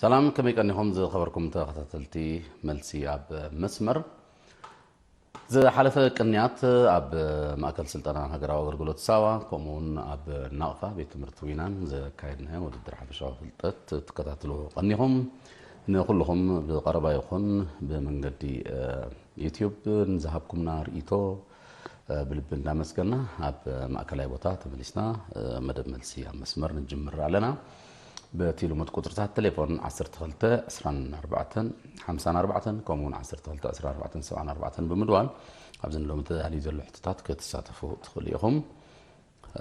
ሰላም፣ ከመይ ቀኒኹም ዝኸበርኩም ተኸታተልቲ መልሲ ኣብ መስመር? ዝሓለፈ ቅንያት ኣብ ማእከል ስልጠና ሃገራዊ ኣገልግሎት ሳዋ፣ ከምኡውን ኣብ ናቕፋ ቤት ትምህርቲ ዊናን ዘካየድናዮ ውድድር ሓፈሻዊ ፍልጠት ትከታተሉ ቀኒኹም። ንኹልኹም ብቐረባ ይኹን ብመንገዲ፣ እ፣ ዩትዩብ ንዝሃብኩምና ርእይቶ፣ እ፣ ብልቢ እንዳመስገና፣ ኣብ ማእከላይ ቦታ ተመሊስና፣ እ፣ መደብ መልሲ ኣብ መስመር ንጅምር ኣለና። በቲ ልሙድ ቁጽርታት ቴሌፎን ዓሰርተ ክልተ ዕስራን ኣርባዕተን ሓምሳን ኣርባዕተን፣ ከምኡውን ዓሰርተ ክልተ ዕስራን ኣርባዕተን ሰብዓን ኣርባዕተን ብምድዋል፣ ኣብዚ ንሎሚ ተዳልዩ ዘሎ ሕቶታት ክትሳተፉ ትኽእሉ ኢኹም።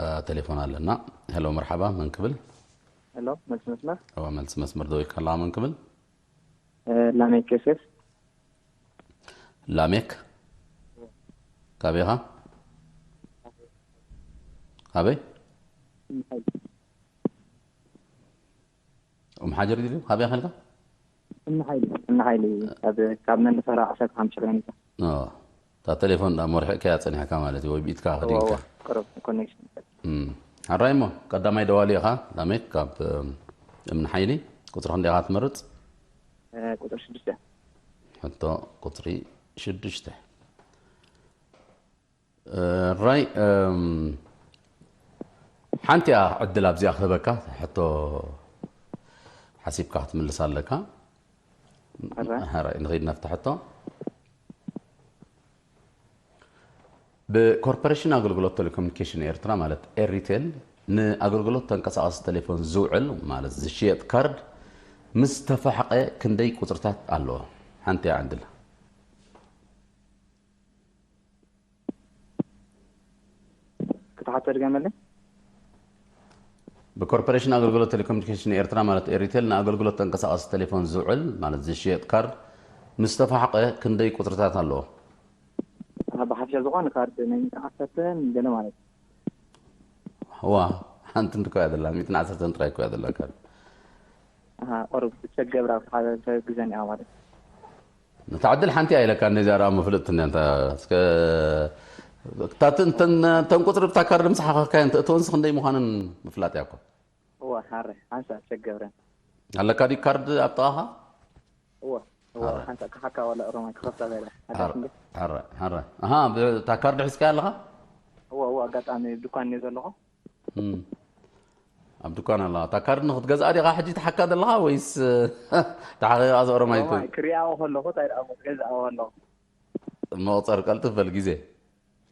እ፣ ቴሌፎን ኣለና። ሄሎ፣ መርሓባ፣ መን ክብል? ሄሎ፣ መልሲ መስመር። እዋ፣ መልሲ መስመር ደዊልካ ኣለኻ፣ መን ክብል? እ፣ ላሜክ ዮሴፍ። ላሜክ፣ ካበይ ኢኻ? ኣበይ? ኡም ሓጀር ድዩ? ካበይ ኢኻ ኢልካ? እምኒ ሓይሊ፣ እምኒ ሓይሊ፣ ኣብ፣ ካብ መንደፈራ ዓሰርተ ሓሙሽተ ኪሎ ሜትር። ኦ፣ እታ ቴሌፎን ደኣ መርሒቕካያ ጸኒሕካ ማለት እዩ፣ ወይ ብኢድካ እዋ፣ ከዲንካ? እዋ፣ ቅሩብ ኮኔክሽን። እም። ሕራይ እሞ፣ ቀዳማይ ደዋሊ ኢኻ፣ ላሜክ፣ ካብ፣ እም፣ እምኒ ሓይሊ። ቁጽሪ ክንደይ ኢኻ ትመርጽ? እ፣ ቁጽሪ ሽዱሽተ። ሕቶ ቁጽሪ ሽዱሽተ። ራይ፣ እም፣ ሓንቲ እያ ዕድል ኣብዚኣ ክህበካ፣ ሕቶ ሓሲብካ ክትምልስ ኣለካ። ሕራይ። ሕራይ፣ ንኸይድ ናብታ ሕቶ። ብኮርፖሬሽን ኣገልግሎት ቴሌኮሙኒኬሽን ኤርትራ፣ ማለት ኤሪቴል፣ ንኣገልግሎት ተንቀሳቓሲ ቴሌፎን ዝውዕል፣ ማለት ዝሽየጥ ካርድ ምስ ተፋሕቐ ክንደይ ቁጽርታት ኣለዎ? ሓንቲ እያ ዕድል። ክትሓቶ ድገመለይ? ብኮርፖሬሽን ኣገልግሎት ቴሌኮሙኒኬሽን ኤርትራ፣ ማለት ኤሪቴል፣ ንኣገልግሎት ተንቀሳቓሲ ቴሌፎን ዝውዕል፣ ማለት ዝሽየጥ ካርድ ምስ ተፋሕቐ ክንደይ ቁጽርታት ኣለዎ? ኣሃ፣ ብሓፈሻ ዝኾነ ካርድ ናይ ሚእትን ዓሰርተን ገለ ማለት እዩ። እዋ፣ ሓንቲ እንድኮ እያ ዘላ፣ ሚእትን ዓሰርተን ጥራይ እኮ እያ ዘላ ካርድ። ኣሃ፣ ቁሩብ ትቸገብራ፣ ብሓደ ሰብ ግዘን እያ ማለት እዩ። ነታ ዕድል ሓንቲ እያ ኢለካ፣ እንደዚኣ ደኣ ምፍልጥቲ እንደ እንተ፣ እስከ፣ እታ ትን-፣ ተን-፣ ተን ቁጽሪ ብታ ካርድ ምስ ሓኸኽካየን ተእትወንስ ክንደይ ምዃነን ምፍላጥ እያ እኮ። እዋ፣ ሓረ፣ ሓንሳእ ሸገብረን። ኣለካ ድዩ ካርድ ኣብ ጥቓኻ? እዋ፣ እዋ፣ ሓረ። ሓንሳእ ክሓካ ዋላ ኦሮማይ ክኸፍታ ዘይላ። ሓረ፣ ሓረ፣ ሓረ። ኣሃ፣ ብ-፣ እታ ካርድ ሒዝካያ ኣለኻ? እዋ፣ እዋ፣ ኣጋጣሚ ኣብ ድኳን እየ ዘለኹ። እም። ኣብ ድኳን ኣለኻ። እታ ካርድ ንኽትገዝኣ ዲኻ ሕጂ ትሓካ ዘለኻ ወይስ ተሓቒቓ እዚ ኦሮማይ ኦሮማይ ክሪኣዎ ከለኹ፣ እንታይ ደኣ እሞ ክገዝኣዎ ከለኹ። መቑጸር ቀልጥፍ በል ግዜ።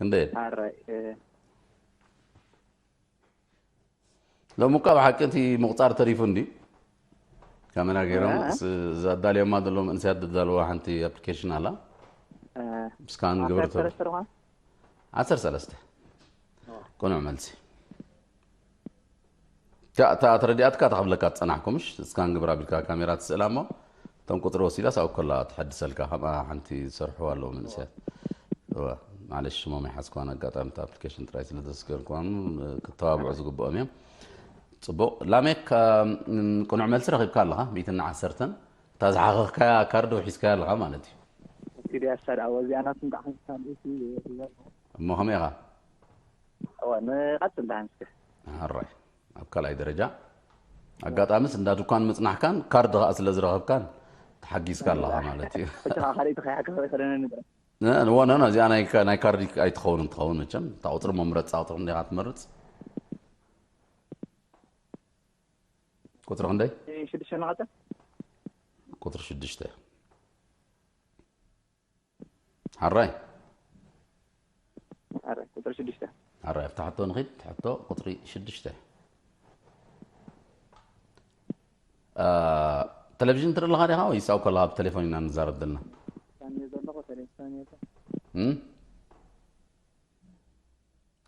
ክንደይ? ሓራይ፣ እ። ሎሚ እኳ ብሓቂ እቲ ምቑጻር ተሪፉ እንድዩ። ካሜራ ገይሮም እ? ስ-፣ ዘዳልዮማ ዘለዉ መንእሰያት ዘዳልዋ ሓንቲ ኣፕሊኬሽን ኣላ። እ። ስካን ግብር ዓሰርተ ሰለስተ ትብል። ዶ ኾነ? ዓሰርተ ሰለስተ። ኦ። ቅኑዕ መልሲ። እታ፣ እታ ተረዲኣትካ እታ ክብለካ ዝጸናሕኩ ምሽ፣ ስካን ግብር ኣቢልካ ካሜራ ትስእላ እሞ፣ እቶም ቁጽሪ ወሲዳስ ኣብኡ ከላ ትሐድሰልካ፣ ከምኣ ሓንቲ ዝሰርሕዋ ኣለዉ መንእሰያት። እወ፣ ማለሽ ሽሞም ኣይሓዝኩዋን፣ ኣጋጣሚ እታ ኣፕሊኬሽን ጥራይ ስለ ዘስገርኩዋን፣ ክተባብዑ ዝግብኦም እዮም። ጽቡቕ። ላሜክ፣ እም፣ ቅኑዕ መልሲ ረኺብካ ኣለኻ፣ ሚእትን ዓሰርተን። እታ ዝሓኸኽካያ ካርድ ውሒዝካያ ኣለኻ ማለት እዩ። እቲ ድያ እሳ ደኣ፣ እዚኣ ናትኩም ደኣ ሓንሳብ እቲ እሞ ከመይ ኢኻ? እወ፣ ንቐጽል ደሓን እስከ። ሕራይ። ኣብ ካልኣይ ደረጃ፣ ኣጋጣምስ እንዳ ድኳን ምጽናሕካን ካርድ ኸኣ ስለ ዝረኸብካን ተሓጊዝካ ኣለኻ ማለት እዩ። ሕጂ ኸኣ ካልኣይቲ ከይሓካ ከይኸደነ ንጥረ። ነ-፣ ኖ፣ ኖ፣ ኖ፣ እዚኣ ናይ ካ-፣ ናይ ካርድ ኣይትኸውን እንትኸውን መቸም፣ እታ ቁጽሪ መምረጽ፣ እታ ቁጽሪ እንዲኻ ትመርጽ። ቁጽሪ ክንደይ? ሽዱሽተ ንቐጽል። ቁጽሪ ሽዱሽተ። ሓራይ። ሓራይ፣ ቁጽሪ ሽዱሽተ። ሓራይ፣ ኣብታ ሕቶ ንኺድ፣ ሕቶ ቁጽሪ ሽዱሽተ። አ፣ ቴሌቪዥን ትርኢ ኣለኻ ዲኻ ወይስ ኣብኡ ከለኻ ብቴሌፎን ኢና ንዛረብ ዘለና? እየ ዘለኹ፣ ቴሌቪዥን እየ። እም?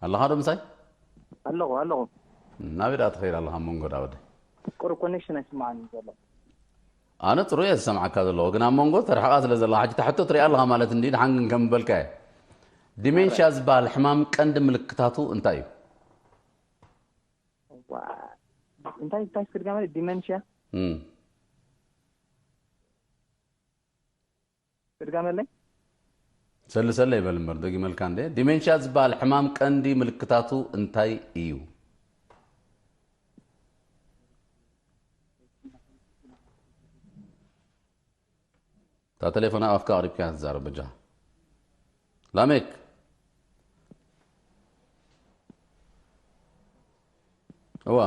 ኣለኻ ዶ ምሳይ? ኣለኹ፣ ኣለኹ። ናበይ ደኣ ትኸይድ ኣለኻ ኣብ መንጎ ደኣ ወደይ? ቁሩብ ኮኔክሽን ኣይስምዓንን ዘሎ። ኣነ ጽሩይ እየ ዝሰምዓካ ዘለኹ፣ ግን ኣብ መንጎ ተርሕቓ ስለ ዘለኻ፣ ሕጂ እታ ሕቶ ትሪኣ ኣለኻ ማለት እንድዩ፣ ደሓን ግን ከም ዝበልካ እየ። ዲሜንሽያ ዝበሃል ሕማም ቀንዲ ምልክታቱ እንታይ እዩ? ዋ፣ እንታይ፣ እንታይ እስኪ ድጋመለይ? ዲመንሽያ? እም። ድጋመለይ? ሰልሰለ ይበል እምበር፣ ደጊመልካ እንዴ። ዲሜንሽያ ዝበሃል ሕማም ቀንዲ ምልክታቱ እንታይ እዩ? እታ ቴሌፎን ኣብ ኣፍካ ኣቕሪብካ ትዛረብ በጃኻ። ላሜክ። እዋ።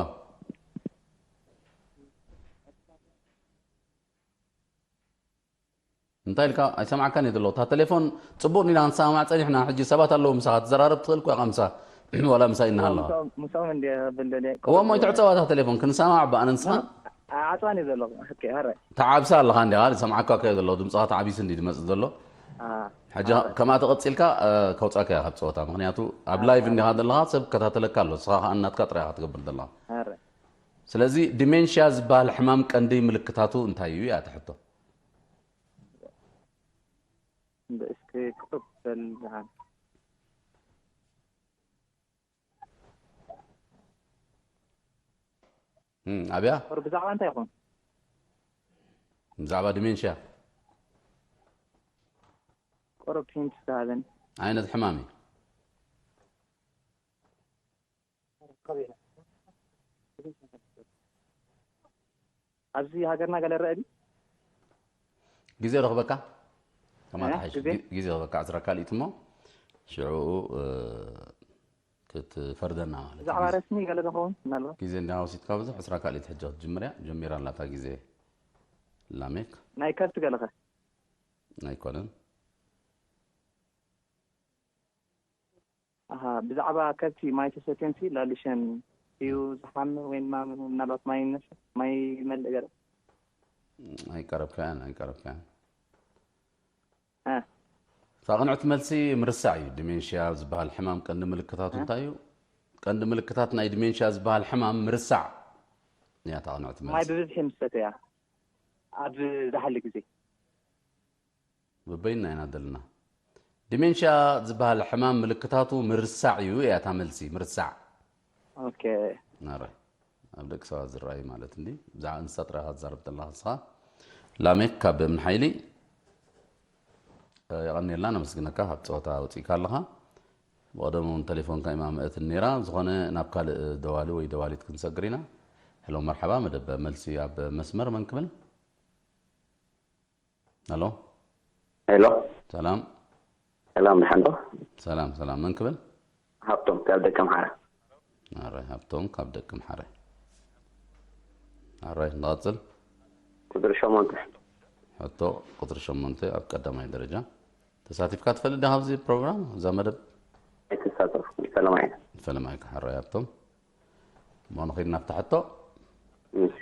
እንታይ ኢልካ? ኣይሰማዕካን እየ ዘለኹ። እታ ቴሌፎን ጽቡቕ ኒና ክንሰማማዕ ጸኒሕና። ሕጂ ሰባት ኣለዉ ምሳኻ ትዘራረብ ትኽእል እኮ ኢኻ ምሳ ዋላ ምሳይ እናሃለኻ። ምሳኦም እንዲ ብልደልየ እዋ እሞ ይትዕጸዋ እታ ቴሌፎን ክንሰማማዕ ብኣነ ንስኻ። ኣዕጻን እዩ ዘለኹ። ሕቂ ሃረ። ተዓብሳ ኣለኻ እንዲኻ ዝሰምዓካ ከየ ዘለኹ ድምፅኻ ተዓቢሱ እንዲ ዝመፅእ ዘሎ። ሕጂ ከምኣ ተቐፂልካ ከውፃካ እያ ካብ ፀወታ። ምክንያቱ ኣብ ላይቭ እንዲኻ ዘለኻ ሰብ ከታተለካ ኣሎ። ንስኻ ከዓ እናትካ ጥራይ ኢኻ ትገብር ዘለኻ። ሃረ። ስለዚ ዲሜንሽያ ዝበሃል ሕማም ቀንዲ ምልክታቱ እንታይ እዩ እያ እታ ሕቶ። ብእስኪ ክቕበል ዝሃል። እም፣ ኣብያ? ቁሩብ ብዛዕባ እንታይ ይኾን? ብዛዕባ ዲሜንሽያ። ቁሩብ ሂንት ዝሃበኒ። ዓይነት ሕማም እዩ። ኣብዚ ሃገርና ገለ ረአ ድዩ? ግዜ ረኽበካ? ከማታ እ? ሓይሽ ግዜ? ጊ-፣ ግዜ ረኽበካ ዕስራ ካልኢት እሞ ሽዑ፣ እ፣ ክትፈርደና ማለት እዩ። ብዛዕባ ግዜ ረስሚ ገለ ዝኸውን ምናልባት? ግዜ እንዲያ ወሲድካ ብዙሕ ዕስራ ካልኢት ሕጂ ክትጅምር እያ። ጀሚራ ኣላ እታ ግዜ ላሜክ። ናይ ከብቲ ገለኸ? ኣይኮነን። ኣሃ፣ ብዛዕባ ከብቲ ማይ ተሰትየንሲ ላልሸን እዩ ዝሓሚ ወይ ድማ ምናልባት ማይ ይነስ-፣ ማይ ይመልእ ገለ? ኣይቀረብካያን፣ ኣይቀረብካያን። እ። እታ ቅንዕቲ መልሲ ምርሳዕ እዩ። ዲሜንሽያ ዝበሃል ሕማም ቀንዲ ምልክታቱ እ? እንታይ እዩ? ቀንዲ ምልክታት ናይ ዲሜንሽያ ዝበሃል ሕማም ምርሳዕ እያ እታ ቅንዕቲ ማይ መልሲ። ብብዝሒ ምስ ሰተያ ኣብ ዝሓሊ ግዜ። በበይና ኢና ዘለና። ዲሜንሽያ ዝበሃል ሕማም ምልክታቱ ምርሳዕ እዩ እያ እታ መልሲ፣ ምርሳዕ። ኦኬ። ናረ፣ ኣብ ደቂ ሰባት ዝረኣዩ ማለት እንዲ። ብዛዕባ እንስሳ ጥራይ ኢኻ ትዛረብ ዘለኻ ንስኻ። ላሜክ ካብ እምኒ ሓይሊ፣ እ፣ የቐንየልና፣ ነመስግነካ፣ ካብ ጸወታ ወጺእካ ኣለኻ። ብቐደም እውን ቴሌፎንካ ኢማመአትን ነይራ። ዝኾነ ናብ ካልእ ደዋሊ ወይ ደዋሊት ክንሰግር ኢና። ሄሎ፣ መርሓባ፣ መደብ መልሲ ኣብ መስመር መን ክብል? ሄሎ። ሄሎ። ሰላም። ሰላም፣ ደሓን ዶ? ሰላም፣ ሰላም። መን ክብል? ሃብቶም ካብ ደቀምሓረ። ኣረ፣ ሃብቶም ካብ ደቀምሓረ። ኣረ፣ ንቐጽል። ቁጽሪ ሸሞንተ። ሕቶ ቁጽሪ ሸሞንተ ኣብ ቀዳማይ ደረጃ። ተሳቲፍካ ትፈልጥ ዲኻ ኣብዚ ፕሮግራም፣ እዛ መደብ? ኣይተሳተፍኩን፣ ፈለማ እየ። ፈለማ ኢኻ፣ ሕራይ ሃብቶም። እሞ ንኺድ ናብታ ሕቶ። እሺ።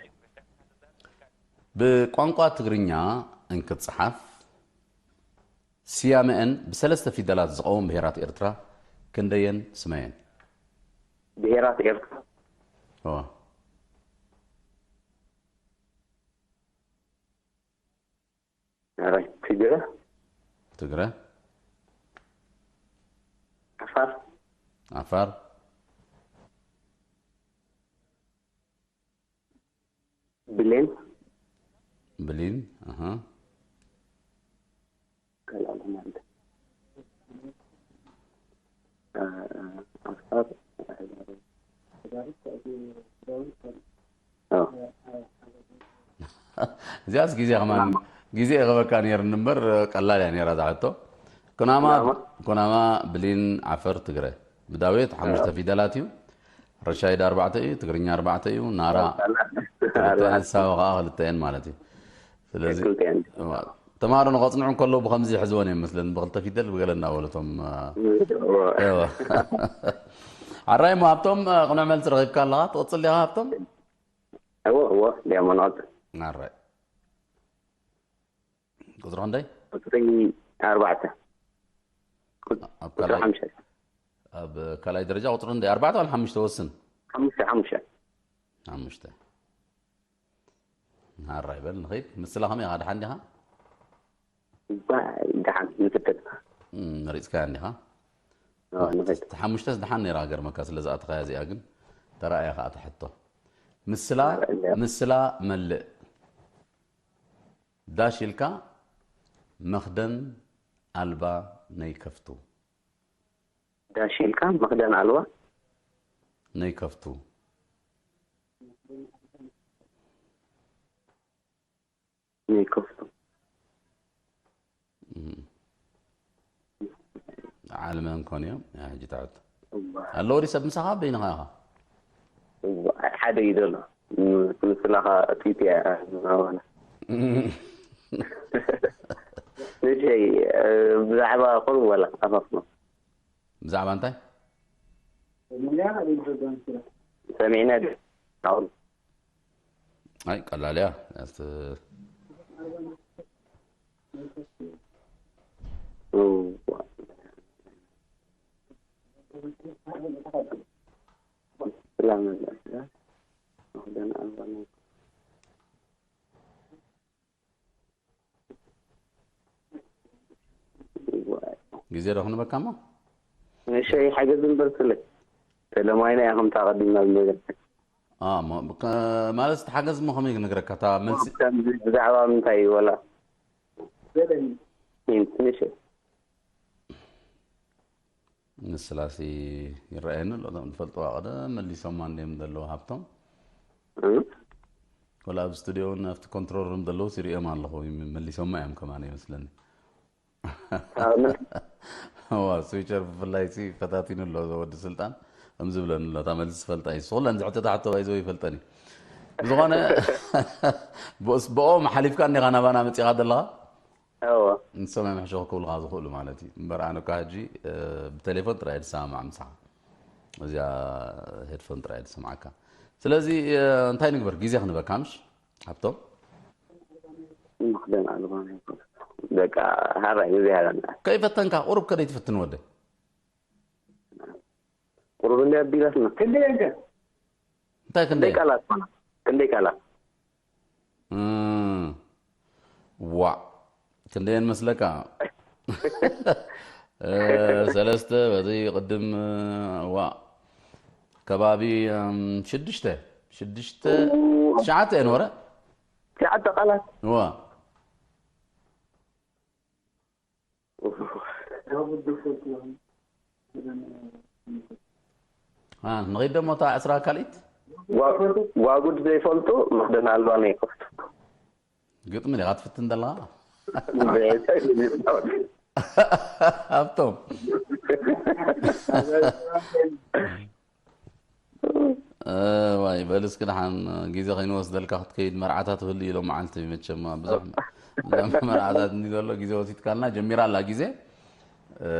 ብቋንቋ ትግርኛ እንክትጽሓፍ ስያመአን ብሰለስተ ፊደላት ዝቐውም ብሄራት ኤርትራ ክንደየን ስመየን? ብሄራት ኤርትራ? እወ። ኣረ፣ ትግረ? ትግረ? ዓፋር? ዓፋር? ብሌን? ብሊን፣ ኣሃ። ካልኣት ማለት። እ፣ እ፣ ዓፋር፣ እ። እዚኣስ ግዜ ከማን፣ ግዜ ክበካ ነይርኒ እምበር ቀላል እያ ነይራ እዛ ሕቶ። ኩናማ፣ ኩናማ? ኩናማ፣ ብሊን፣ ዓፈር፣ ትግረ። ብዳዊት ሓሙሽተ እ። ፊደላት እዩ። ረሻይድ ኣርባዕተ እዩ፣ ትግርኛ ኣርባዕተ እዩ፣ ናራ እ፣ ክልተ፣ ክልተ። ሳዋ ከዓ ክልተ እየን ማለት እዩ። ስለዚ ክልተ እየን። እዋ፣ ተምሃሮ ንኸጽንዑ እንከለዉ ብኸምዚ ይሕዝወን እዮም መስለኒ፣ ብኽልተ ፊደል ብገለ እናበሉ እቶም፣ እ፣ እዋ። እዋ። ሓራይ እሞ ሃብቶም፣ እ፣ ቅኑዕ መልሲ ረኺብካ ኣለኻ። ትቕጽል ዲኻ ሃብቶም? እዎ፣ እዎ፣ ዲያሞ ንቐጽል። ኣራይ። ቁጽሪ ክንደይ? ቁጽሪ ኣርባዕተ። ቁጽ-፣ ኣብ ቁጽሪ ካልኣይ፣ ሓሙሽተ። ኣብ ካልኣይ ደረጃ ቁጽሪ ክንደይ? ኣርባዕተ ዋላ ሓሙሽተ ወስን? ሓሙሽተ፣ ሓሙሽተ። ሓሙሽተ። ኣራይ በል ንኸይድ። ምስላ ከመይ ኢኻ? ደሓን ዲኻ? ባ-፣ ደሓን ንፍትን። እም፣ መሪጽካያ እንዲኻ? ኣዎ፣ ንኸይድ። እቲ ሓሙሽተስ ደሓን ነይራ ገርመካ ስለ ዝኣተኻያ እዚኣ ግን ተራእያ ከኣ እታ ሕቶ። ምስላ፣ ኣረ፣ እንዲያ። ምስላ መልእ። ዳሽ ኢልካ መኽደን ኣልባ ነይከፍቱ። ዳሽ ኢልካ መኽደን ኣልባ? ነይከፍቱ። ነይከፍቱ። ዓለመን ኮን እዮም። ሕጂ ትሕት እዋ፣ ኣለዎ ዲ ሰብ ምሳኻ በይንኻ ኢኻ? እዋ፣ ሓደ እዩ ዘሎ። ምስላኻ ጢጢያ ማማና። ንሸይ ብዛዕባ ቁሩብ ወላ ኣፋፍኖ ብዛዕባ እንታይ? ሰሚዕና ድ- ኣይ ቀላል እያ። ያስተ- እዋ። ሰላም መለስ። ወደን ኣልባና። ግዜ ዶ ክንበካ እሞ? ንሸይ ሓገዝ እምበር ስለ ተለማይና እያ ከምታ ቀዲምና ዝነገርካ። አ፣ ሞ- ከ- ማለት እቲ ሓገዝ እሞ ከመይ ክነግረካ? እታ መልሲ ከምዚ ብዛዕባ ምንታይ እዩ ወላ? ንሸይ ንስላሲ ይረኣየኒ ኣሎ። እቶም ዝፈልጥዋ ቀደም መሊሶማ እንድዮም ዘለዉ ሃብቶም። እ? ወላ ኣብ ስቱዲዮ እውን ኣብቲ ኮንትሮል ሩም ዘለዉ ሲሪኦም ኣለኹ። መሊሶማ እዮም ከማን ይመስለኒ። ኣብ ምን? እዋ፣ ስዊቸር ብፍላይ ሲ ፈታቲኑ ኣሎ፣ እዚ ወዲ ስልጣን። ከምዚ ብለኒ ኣሎ፣ እታ መልሲ ዝፈልጣ እዩ። ኩለን ዝሕተታ ሕቶ ባይዘው ይፈልጠን እዩ። ብዝኾነ ብኦስ-፣ ብኦም ሓሊፍካ እንዲኻ ናባና መፂኻ ዘለኻ? እዎ። ንሶም እዮም ሕሾ ክብሉኻ ዝኽእሉ ማለት እዩ። እምበር ኣነ እኳ ሕጂ፣ እ፣ ብቴሌፎን ጥራይ እየ ዝሰማማዕ ምሳኻ። እዚኣ ሄድፎን ጥራይ እየ ዝሰምዓካ። ስለዚ፣ እ፣ እንታይ ንግበር? ግዜ ክንበካ ምሽ? ሃብቶም? መኽደን ኣልባ ናይ ኮፍ። በቃ፣ ሃራይ ግዜ ሃለና። ከይፈተንካ ቁሩብ ከደይ ትፍትን ወደይ? ቁሩብ እንደ ኣቢላትና። ክንደይ እንደ? እንታይ ክንደይ? ክንደይ ቃላት ኮና? ክንደይ ቃላት? እም፣ ዋዕ። ክንደየን መስለካ? እ፣ ሰለስተ፣ በዚ ቅድም፣ እ፣ ዋዕ። ከባቢ፣ እም፣ ሽዱሽተ። ሽዱሽተ፣ ትሽዓተ እየን ወረ? ትሽዓተ ቃላት? ዋ። አ፣ ንኸይድ ደሞ እታ ዕስራ ካልኢት? ዋ-፣ ዋጉድ ዘይፈልጡ መኽደን ኣልባ ናይ ኮፍ። ግጥሚ ዲኻ ትፍትን ዘለኻ? ዘይታይ ዝጻወት። ሃብቶም። እ፣ ዋይ፣ በል እስኪ ደሓን ግዜ ከይንወስደልካ ክትከይድ መርዓታት ክህሉ ኢሎም መዓልቲ መቸም ብዙሕ መርዓታት እንዲ ዘሎ ግዜ ወሲድካልና ጀሚራ ኣላ ግዜ። እ፣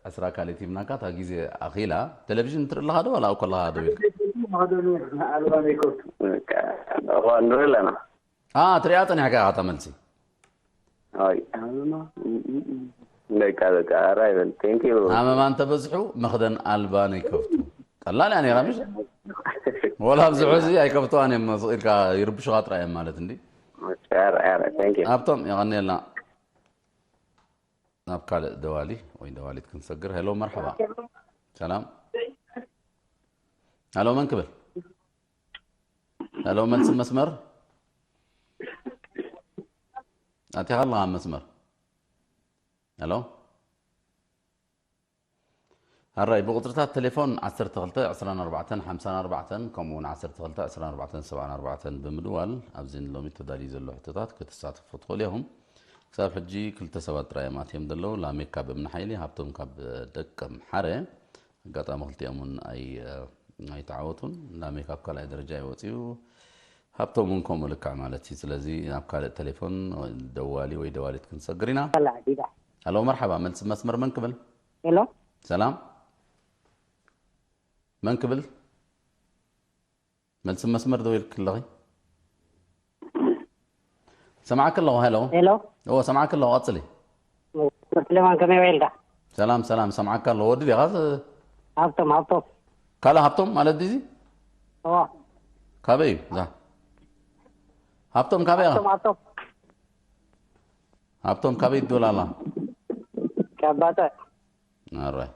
ዕስራ ካልኢት ሂብናካ እታ ግዜ ኣኺላ። ቴሌቪዥን ትርኢ ኣለኻ ዶ ዋላ ኣብ ከለኻ ዶ ኢልካ? በቃ፣ እዋ ንርኢ ኣለና። አ፣ ትሪኣ ጸኒሕካ ኢኻ እታ መልሲ። ኣይ፣ በቃ፣ በቃ፣ ኧረ ኣይበል። ቴንክ ዩ። ሃመማ እንተበዝሑ መኽደን ኣልባ ነይከፍቱ። ቀላል እያ ነይራ፣ ምሽ? ወላ ኣብዚ ሕዚ ኣይከፍትዋን እዮም፣ ስቕ ኢልካ ይርብሹኻ ጥራይ እዮም ማለት እንዲ። ኧረ፣ ኧረ፣ ቴንክ ዩ። ሃብቶም፣ የቐንየልና። ናብ ካልእ ደዋሊ ወይ ደዋሊት ክንሰግር። ሄሎ፣ መርሓባ። ሰላም። ሄሎ፣ መን ክብል? ሄሎ፣ መልሲ መስመር። ኣቲኻ ኣለኻ ኣብ መስመር። ሄሎ። ኣራይ፣ ብቁጽርታት ቴሌፎን ዓሰርተ ክልተ ዕስራን ኣርባዕተን ሓምሳን ኣርባዕተን፣ ከምኡ እውን ዓሰርተ ክልተ ዕስራን ኣርባዕተን ሰብዓን ኣርባዕተን ብምድዋል፣ ኣብዚ ንሎሚ ተዳልዩ ዘሎ ሕቶታት ክትሳተፉ ትኽእሉ ኢኹም። ክሳብ ሕጂ ክልተ ሰባት ጥራይ እዮም ኣትዮም ዘለዉ። ላሜክ ካብ እምኒ ሓይሊ፣ ሃብቶም ካብ ደቀምሓረ። ኣጋጣሚ ክልቲኦም እውን ኣይ-፣ ኣይተዓወቱን። ላሜክ ኣብ ካልኣይ ደረጃ እዩ ወፂኡ። ሃብቶም እውን ከምኡ ልክዕ ማለት እዩ። ስለዚ ናብ ካልእ ቴሌፎን ደዋሊ ወይ ደዋሊት ክንሰግር ኢና። ከላ ዲዳ ሄሎ፣ መርሓባ። መልሲ መስመር መን ክብል? ሄሎ ሰላም፣ መን ክብል? መልሲ መስመር ደው ኢልክ ኣለኺ። ሰማዕክ ኣለኹ። ሄሎ። ሄሎ እዎ፣ ሰማዕክ ኣለኹ። ቀጽሊ። ስሌማን፣ ከመይ ውዒልካ? ሰላም፣ ሰላም። ሰማዕካ ኣለኹ። ወዲ ዲኻ? ሃብቶም ሃብቶም ካልእ ሃብቶም ማለት ድዚ? እዋ ካበይ እዩ? እዛ ሃብቶም ካበይ ኢኻ? ሃብቶም ሃብቶም ሃብቶም ካበይ ትብል ኣላ? ካብ ባጽዕ ኣራይ።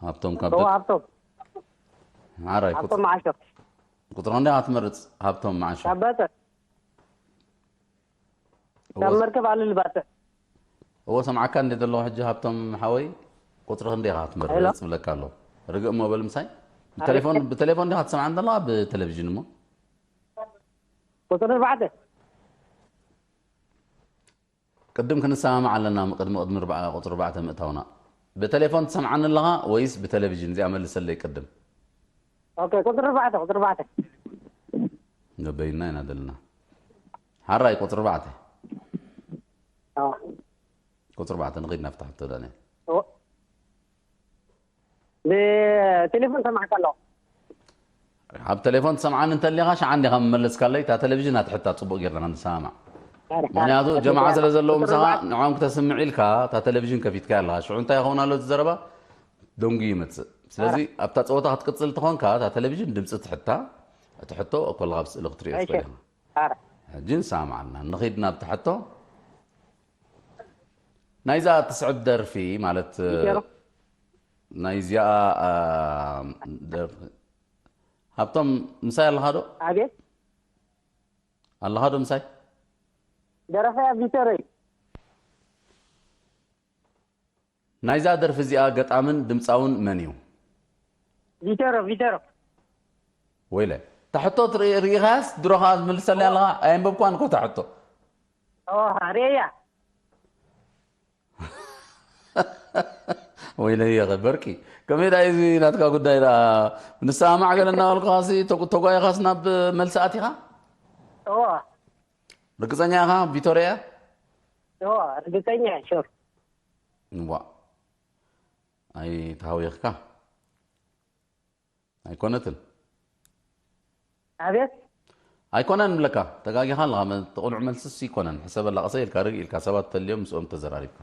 ሃብቶም ካብ እዋ ደቅ-፣ ሃብቶም ኣራይ። ቁጽ-፣ ሃብቶም መዓሾ ቁጽሪ ክንደይ ኢኻ ትመርጽ? ሃብቶም መዓሾ። ካብ ባጽዕ እዎ፣ ካብ መርከብ ኣልል ባጽዕ እዎ፣ ሰምዓካ እንደ ዘለኹ ሕጂ ሃብቶም ሓወይ፣ ቁጽሪ ክንደይ ኢኻ ትመርጽ? ሄሎ። ዝብለካ ኣለኹ። ርግእ እሞ በል ምሳይ። ብቴሌፎን፣ ብቴሌፎን ዲኻ ትሰምዓን ዘለኻ? ብቴሌቪዥን እሞ? ቁጽሪ ኣርባዕተ ቅድም ክንሰማማዕ ኣለና። ቅድሚ ቅድሚ ርብዓ ቁፅሪ ኣርባዕተ ምእታውና ብቴሌፎን ትሰምዓኒ ኣለኻ ወይስ ብቴሌቪዥን? እዚኣ መልሰለይ ቅድም። ኦኬ፣ ቁፅሪ ኣርባዕተ፣ ቁፅሪ ኣርባዕተ። ገበይና ኢና ዘለና። ሓራይ ቁፅሪ ኣርባዕተ። ኣዎ። ቁፅሪ ኣርባዕተ ንኺድ ናብታ ሕቶ ዳንኤል። ኦ። ብቴሌፎን ሰማዕካ ኣለኹ። ኣብ ቴሌፎን ትሰምዓኒ እንተሊኻ ሸዓ እንዲኻ መመለስካለይ። እታ ቴሌቪዥን ኣትሕታ ፅቡቅ ጌርና ክንሰማማዕ። ምክንያቱ ጀማዓ ስለ ዘለዉ ምሳኻ ንዖም ክተስምዕ ኢልካ እታ ቴሌቪዥን ከፊትካ ኣለኻ። ሽዑ እንታይ ይኸውን ኣሎ እቲ ዘረባ? ደንጉ ይመፅእ። ስለዚ ኣብታ ፀወታ ክትቅፅል ተኾንካ እታ ቴሌቪዥን ድምፂ ትሕታ። እቲ ሕቶ ኮለኻ ኣብ ስእሊ ክትሪኦ እሺ። ትኽእል ኢኻ። ኣረ። ሕጂ ንሰማማዕ ኣለና። ንኺድ ናብቲ ሕቶ። ናይዛ እትስዕብ ደርፊ ማለት ይገርም። ናይዚኣ አ፣ ደርፊ ሃብቶም ምሳይ ኣለኻ ዶ? ኣቤት። ኣለኻ ዶ ምሳይ? ደረፋይ ቪተር እዩ። ናይዛ ደርፊ እዚኣ ገጣምን ድምፃውን መን እዩ? ቪተሮ፣ ቪተሮ። ወይለ እታ ሕቶ ትርኢ- ርኢኻስ ድሮኻ ዝምልሰለይ ኣለኻ? ኣየንበብኳን እኮ እታ ሕቶ። ኦ፣ ሬያ። ወይለ ይኸ በርቂ ከመይ ዳ እዚ ናትካ ጉዳይ ዳ ንሰማማዕ ገለ እናበልኩኻሲ ተጉ- ተጓይኻስ ናብ መልሲ ኣቲኻ? ኦ፣ ርግፀኛ ኢኻ ቪቶርያ? ኦ፣ ርግፀኛ እየ፣ ሹር። ዋ ኣይተሃዊኽካ ኣይኮነትን። ኣቤት። ኣይኮነን ብለካ ተጋጊኻ ኣለኻ። መ- ተቕኑዕ መልስስ ይኮነን። ሕሰበላ ቀሰ ኢልካ ርግ ኢልካ ሰባት ተልዮም ምስኦም ተዘራሪብካ።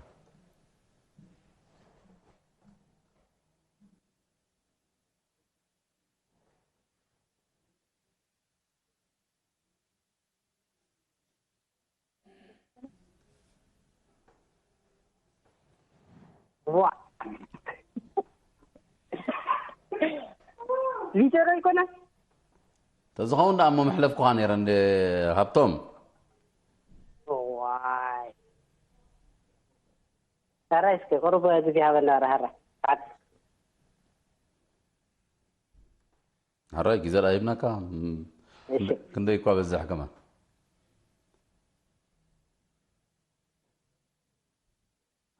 ዋ። ቪተሮ ኣይኮነን። ተዝኸውን ደኣ እሞ መሕለፍኩኻ ነይረ እንደ ሃብቶም። ዋይ። ሕራይ እስኪ ቁሩብ ግዜ ሃበና ረ ሕራይ። ሕራይ ግዜ ደኣ ሂብናካ። ም- እሺ። ክንደይ እኳ በዛሕ ከማን።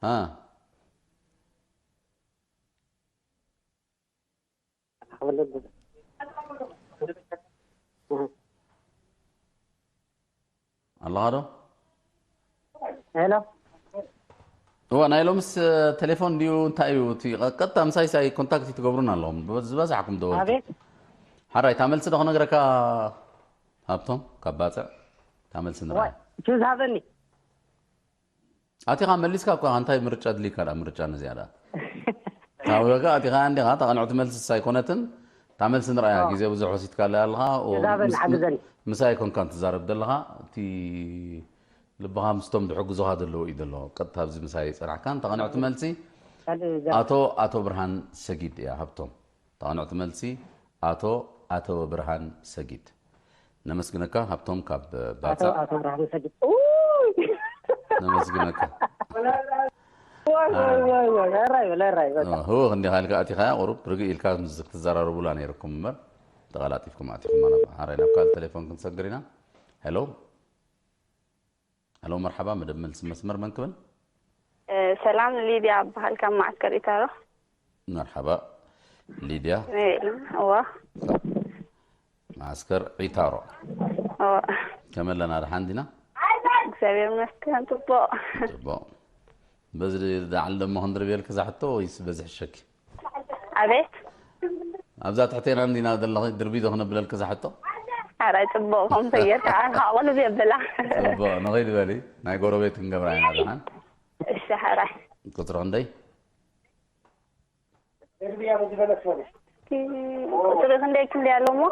ሃ ኣለኻ ዶ? ሄሎ። እዋ ናይ ሎምስ ቴሌፎን ድዩ እንታይ እዩ እቲ ቀጥታ ምሳይ ሳይ ኮንታክት ትገብሩን ኣለኹም ዝበዛሕኩም ደወልቲ። ኣቤት። ሓራይ እታ መልሲ ዶ ክነግረካ ሃብቶም ካብ ባፅዕ እታ መልሲ ንርኣያ። ቹዝ ሃበኒ። ኣቲኻ መሊስካ እኳ እንታይ ምርጫ ድልይካ ዳ ምርጫ ነዚኣ ዳ ታወጋ ኣቲኻ እንዲኻ እታ ቅንዕቲ መልሲ ኣይኮነትን። እታ መልሲ ንርኣያ። ግዜ ብዙሕ ወሲድካ ኣለ ኣለኻ። ምሳይ ኮንካ እንትዛረብ ዘለኻ እቲ ልብኻ ምስቶም ዝሕግዙኻ ዘለዉ እዩ ዘሎ። ቀጥታ ኣብዚ ምሳይ ጸናሕካን እታ ቅንዕቲ መልሲ ኣቶ ኣቶ ብርሃን ሰጊድ እያ። ሃብቶም እታ ቅንዕቲ መልሲ ኣቶ ኣቶ ብርሃን ሰጊድ። ነመስግነካ ሃብቶም ካብ ባጻ። ነመስግነካ። ህወ ክንዲ ካልካ ኣቲኻያ ቁሩብ ርግእ ኢልካ ምስ ክትዘራረቡላ ነይርኩም እምበር ተቐላጢፍኩም ኣቲኹም። ሓራይ ናብ ካልእ ቴሌፎን ክንሰግር ኢና። ሄሎ። ሄሎ መርሓባ፣ መደብ መልሲ መስመር መን ክብል? ሰላም፣ ሊድያ እበሃል ካብ ማዓስከር ኢታሮ። መርሓባ ሊድያ። እዋ ማዓስከር ዒታሮ። እዋ ከመይ ኣለና፣ ደሓን ዲና? እግዚኣብሔር ይመስገን ጽቡቕ። ጽቡቕ። በዚ ዳዕል ደሞ ክንድርብየልኪ እዛ ሕቶ ወይስ በዚ ሕሸኪ? ኣቤት። ኣብዛ ትሕቴና እንዲና ዘለኺ ድርቢ ዶ ክነብለልኪ እዛ ሕቶ? ሓራይ ጽቡቕ፣ ከምኡ ተጌርካ ኣቕልብ የብላ። ጽቡቕ፣ ንኸይድ በሊ። ናይ ጎረቤት ክንገብራ ኢና ደሓን። እሺ ሓራይ። ቁጽሪ ክንደይ? ቁጽሪ ክንደይ ክንደይ ኣሎ እሞ?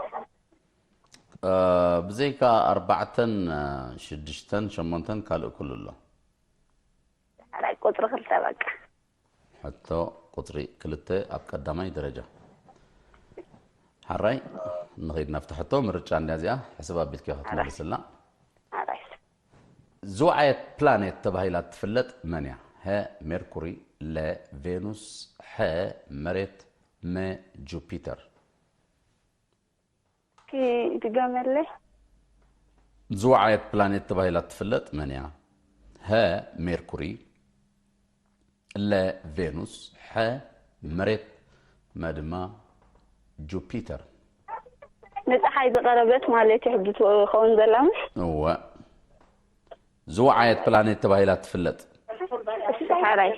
ብዘይካ ኣርባዕተን ሽዱሽተን ሸሞንተን ካልእ ኩሉ ኣሎ። ሓራይ ቁጽሪ ክልተ በቃ። ሕቶ ቁጽሪ ክልተ ኣብ ቀዳማይ ደረጃ። ሓራይ ንኸይድ ናብታ ሕቶ ምርጫ እንድያ እዚኣ ሕስብ ኣቢልኪ ክትመልስላ። ሓራይ ዝወዓየት ፕላኔት ተባሂላ እትፍለጥ መን እያ? ሀ ሜርኩሪ፣ ለ ቬኑስ፣ ሐ መሬት፣ መ ጁፒተር። እስኪ ድገመለይ። ዝወዓየት ፕላኔት ተባሂላ እትፍለጥ መን እያ? ሀ ሜርኩሪ፣ ለ ቬኑስ፣ ሐ መሬት፣ መ ድማ ጁፒተር። ንፀሓይ ዝቐረበት ማለት እዩ ሕጂ ትኸውን ዘላ። ምስ እወ፣ ዝወዓየት ፕላኔት ተባሂላ ትፍለጥ። እሺ፣ ሓራይ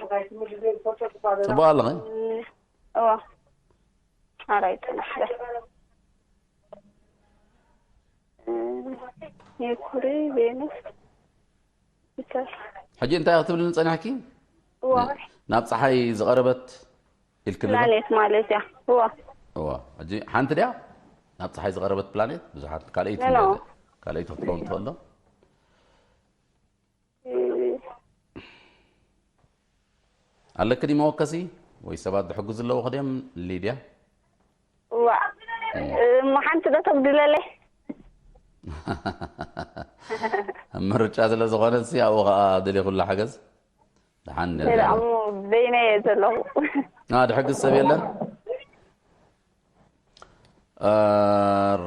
ጽቡቕ ኣለኺ። እዋ ሓራይ ጥራሕ ሜርኩሪ፣ ቬኑስ፣ ዩፒተር። ሕጂ እንታይ ክትብልኒ ጸኒሕኪ? እዋ ናብ ፀሓይ ዝቐረበት ኢልክኒ ዶ? ፕላኔት ማለት እያ። እዋ እዋ፣ ሕጂ ሓንቲ ድያ ናብ ፀሓይ ዝቐረበት ፕላኔት? ብዙሓት ካልኣይቲ ኖ፣ ኖ። ካልኣይቲ ክትከውን ትኽእል ዶ? ኣለኪ ድዩ መወከሲ ወይ ሰባት ዝሕግዙ ኣለዉ ከድዮም? ሊድያ እዋ እሞ ሓንቲ ዶ ተጉድለለይ? ምርጫ ስለ ዝኾነ ሲ ኣብኡ ከዓ ደልየ ኩሉ ሓገዝ። ደሓን እሞ በይነየ ዘለኹ። ና ድሕግዝ ሰብ የለን።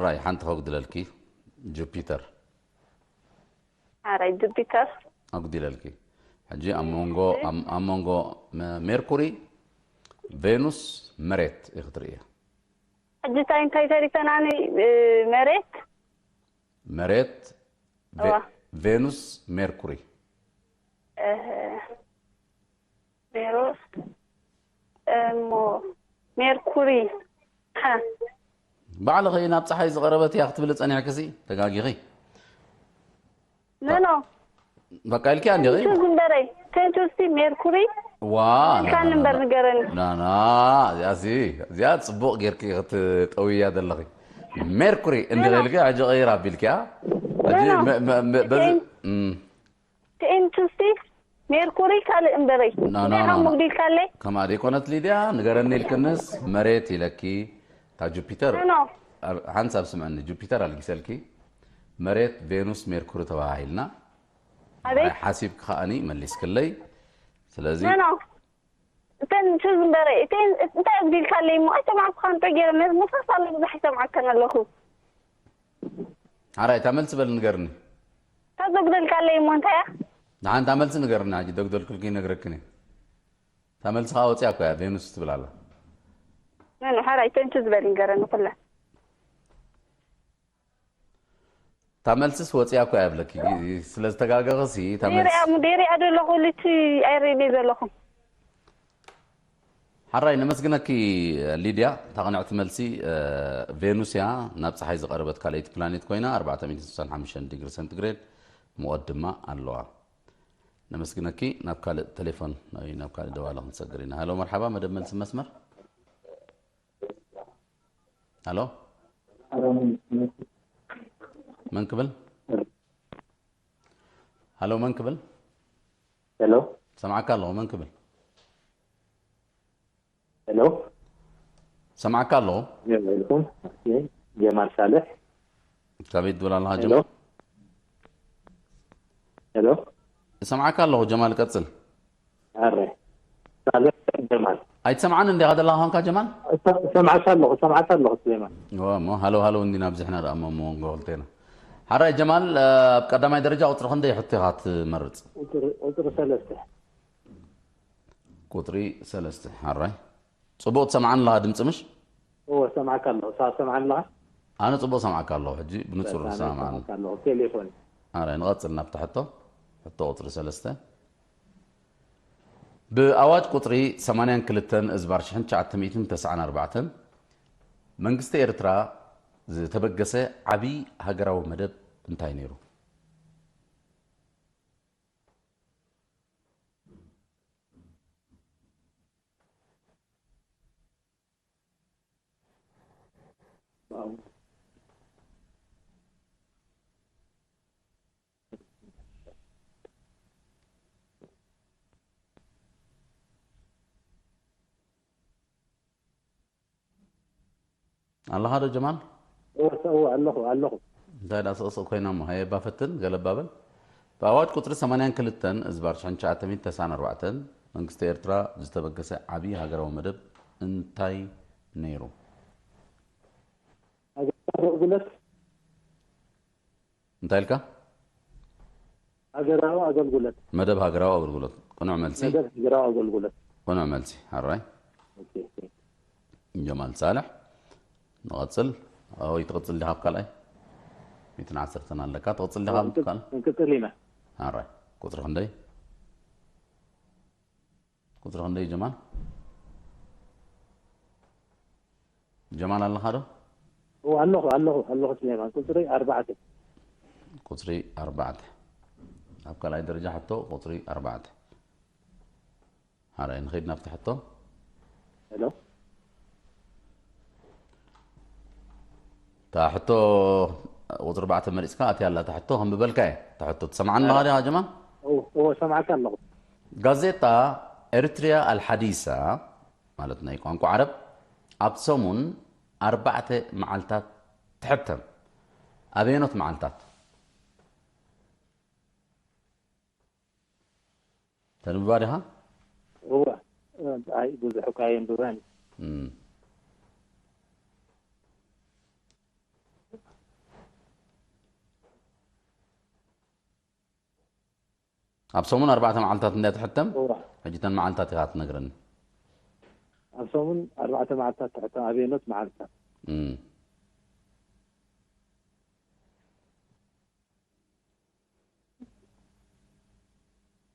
ራይ ሓንቲ ከጉድለልኪ። ጁፒተር ሓራይ ጁፒተር ኣጉዲለልኪ። ሕጂ ኣብ መንጎ ኣብ ኣብ መንጎ መ- ሜርኩሪ፣ ቬኑስ፣ መሬት ኢኺ ትርእያ። ሕጂ እንታይ እንታይ ተሪፈናኒ? መሬት መሬት፣ ቬ- እዋ። ቬኑስ፣ ሜርኩሪ። እህ፣ ሜሮስ እሞ ሜርኩሪ ሓ ባዕልኺ ናብ ፀሓይ ዝቐረበት እያ ክትብሊ ፀኒሕክሲ ተጋጊኺ። ኖ ኖ በቃ ኢልኪ እንዲኺ። ቱ ዝንበረይ ቴንቱስቲ ሜርኩሪ ዋ ኢልካኒ እምበር ንገረኒ። ናና እዚኣሲ እዚኣ ፅቡቕ ጌርኪ ክትጠውያ ዘለኺ። ሜርኩሪ እንዲኺ ኢልኪ ሕጂ ቀይር ኣቢልኪያ። ሕጂ ኖ፣ ኖ። መ- መ- መ- በዚ ቴን- እም። ቴንቱስቲ ሜርኩሪ ካልእ እምበረይ ኖ፣ ኖ፣ እንታይ ኖ፣ ኖ። ሙግዲ ኢልካለይ? ከምኣ ዘይኮነት ሊድያ ንገረኒ ኢልክንስ መሬት ኢለኪ። እታ ጁፒተር ኖ። ኣብ- ሓንሳብ ስምዕኒ፣ ጁፒተር ኣልጊሰልኪ። መሬት፣ ቬኑስ፣ ሜርኩሪ ተባሂልና ኣቤት ሓሲብኪ ከኣኒ መሊስክለይ። ስለዚ ኖ ኖ እተን ቱ ዝንበረ እተን እንታይ እግዲ ኢልካለይ እሞ ኣይሰማዕኩኻን ጠ ገይረ መ- መሳሳሉ ብዙሕ ኣይሰማዕከን ኣለኹ። ሓራይ እታ መልሲ በል ንገርኒ። ካብ ዘጉደልካለይ እሞ እንታይ እያ? ንሓንታ መልሲ ንገርኒ። ሕጂ ደግደልክልኪ ይነግረክን እየ። እታ መልሲ ከዓ ወፂኣ እኮ እያ፣ ቬኑስ ትብል ኣላ። ኖ ኖ ሓራይ እተን ቱ ዝበል ንገረኒ ኩለን። እታ መልስስ ወፂኣ እኮ እያ ብለኪ። ስለ ዝተጋገኸሲ እታ መልሲ ደሪኣ ደሪኣ ዘለኹ ልቲ ኣይርእየ ዘለኹ። ሓራይ ነመስግነኪ ሊድያ። እታ ቅንዕቲ መልሲ እ፣ ቬኑስ እያ። ናብ ፀሓይ ዝቐረበት ካልኣይቲ ፕላኔት ኮይና ኣርባዕተ ሚእትን ስሳን ሓሙሽተን ዲግሪ ሰንቲግሬድ ሙቐት ድማ ኣለዋ። ነመስግነኪ። ናብ ካልእ ቴሌፎን ወይ ናብ ካልእ ደዋለ ክንሰግር ኢና። ሃሎ መርሓባ፣ መደብ መልሲ መስመር። ሃሎ መን ክብል? ሃሎ መን ክብል? ሄሎ ሰማዕካ ኣለኹ። መን ክብል? ሄሎ ሰማዕካ ኣለኹ። ጀማል ሳልሕ ካበይ ትብል ኣለኻ ሄሎ ጀማል? ሄሎ ሰማዕካ ኣለኹ ጀማል፣ ቀጽል። ኣረ ሳልሕ ጀማል ኣይትሰምዓን እንዲኻ ዘለኻ ኾንካ ጀማል? ሰምዓካ ኣለኹ ሰምዓካ ኣለኹ ስሌማን እሞ ሃሎ ሃሎ እንዲና ብዝሕና ደኣ እሞ እሞ ንጎ ክልቴና። ሓራይ ጀማል፣ ኣብ ቀዳማይ ደረጃ ቁጽሪ ክንደይ ሕቶ ኢኻ ትመርጽ? ቁፅሪ ሰለስተ ቁጽሪ ሰለስተ። ሓራይ ጽቡቕ ትሰምዓኒ ኣለኻ ድምጺ ምሽ? እዎ ሰምዓካ ኣለኹ ሳ ሰምዓኒ ኣለኻ ኣነ ጽቡቕ ሰምዓካ ኣለኹ። ሕጂ ብንጹር ሰምዓኒ። ሰምዓካ ኣለኹ ቴሌፎን ኣረ ንቐጽል ናብታ ሕቶ። ሕቶ ቁጽሪ ሰለስተ። ብኣዋጅ ቁጽሪ ሰማንያን ክልተን እዝባር ሽሕን ትሽዓተ ሚእትን ተስዓን ኣርባዕተን መንግስቲ ኤርትራ ዝተበገሰ ዓቢ ሃገራዊ መደብ እንታይ ነይሩ? ኣለኻ ዶ ጀማል? እወ ኣለኹ ኣለኹ እንታይ ዳ ስቕስቕ ኮይና እሞ ሃየ ባፈትን ገለባበል። ብኣዋጅ ቁፅሪ ሰማንያን ክልተን እዝባር ሽሕን ትሽዓተ ሚእትን ተስዓን ኣርባዕተን መንግስቲ ኤርትራ ዝተበገሰ ዓብዪ ሃገራዊ መደብ እንታይ ነይሩ? ኣገልግሎት እንታይ ኢልካ? ሃገራዊ ኣገልግሎት። መደብ ሃገራዊ ኣገልግሎት። ቅኑዕ መልሲ። መደብ ሃገራዊ ኣገልግሎት። ቅኑዕ መልሲ። ኣራይ። ጀማል ሳልሕ። ንቐጽል። ወይ ትቕጽል ዲኻ ኣብ ካልኣይ? ሚእትን ዓሰርተን ኣለካ። ትቕጽል ዲኻ ኣብ ካልኣይ? ክንቅጽል ኢና። ኣራይ። ቁጽሪ ክንደይ? ቁጽሪ ክንደይ ጀማል? ጀማል ኣለኻ ዶ? ኣለኹ ኣለኹ ኣለኹ ስሌማን፣ ቁጽሪ ኣርባዕተ። ቁጽሪ ኣርባዕተ። ኣብ ካልኣይ ደረጃ ሕቶ ቁጽሪ ኣርባዕተ። ሓራይ ንኸይድ ናብቲ ሕቶ። ሄሎ። እታ ሕቶ ቁጽሪ ኣርባዕተ መሪጽካ ኣትያ ኣላ። እታ ሕቶ ከንብበልካ እየ። እታ ሕቶ ትሰምዓኒ ኣለኻ ዲኻ ጀማል? እዎ፣ እዎ፣ ሰማዕካ ኣለኹ። ጋዜጣ ኤርትሪያ ኣልሓዲሳ ማለት ናይ ቋንቋ ዓረብ ኣብ ሰሙን ኣርባዕተ መዓልታት ትሕተም። ኣበየኖት መዓልታት? ተንብባ ዲኻ? እዋ። ኣይ ብዙሕ እኳ የንብበን። ኣብ ሰሙን ኣርባዕተ መዓልታት እንድያ ትሕተም። ሕጂ ተን መዓልታት ኢኻ ትነግረኒ። ኣብ ሰሙን ኣርባዕተ መዓልታት ትሕተም። ኣበየኖት መዓልታት?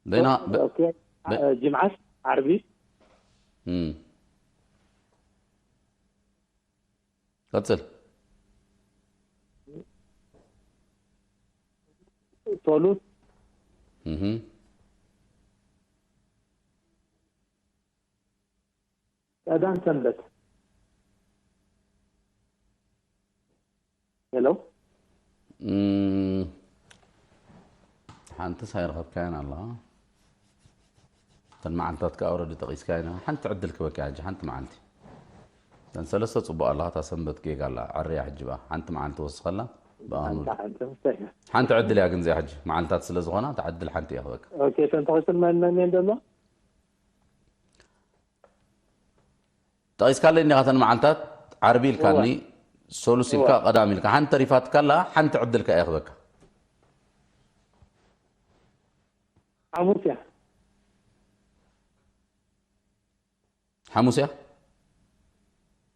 በይና ኦኬ። ጅምዓት፣ ዓርቢ። ቀጽል። ሶሉስ። ቀዳም ሰንበት። ሄሎ። ሓንቲ ሳይረኸብካያን ኣለኻ። እተን መዓልታት ከዓ ወረዲ ጠቒስካ ኢና። ሓንቲ ዕድል ክበካ ሕጂ ሓንቲ መዓልቲ። እተን ሰለስተ ጽቡቕ ኣለኻ፣ እታ ሰንበት ጌጋ ኣላ። ዕርያ ሕጂ ብኣ ሓንቲ መዓልቲ ወስኸላ። ብኣ ክንብል። ሓንቲ ዕድል እያ ግን እዚኣ ሕጂ መዓልታት ስለ ዝኾና እታ ዕድል ሓንቲ እያ ክበካ። ኦኬ፣ እተን ተኸስል መን መን እየን ዘሎ? ጠቒስካለይ እንዲኻ እተን መዓልታት ዓርቢ ኢልካኒ፣ ሶሉስ ኢልካ፣ ቀዳም ኢልካ፣ ሓንቲ ተሪፋትካ ኣላ፣ ሓንቲ ዕድልካ እየ ክበካ። ሓሙስ እያ። ሓሙስ እያ።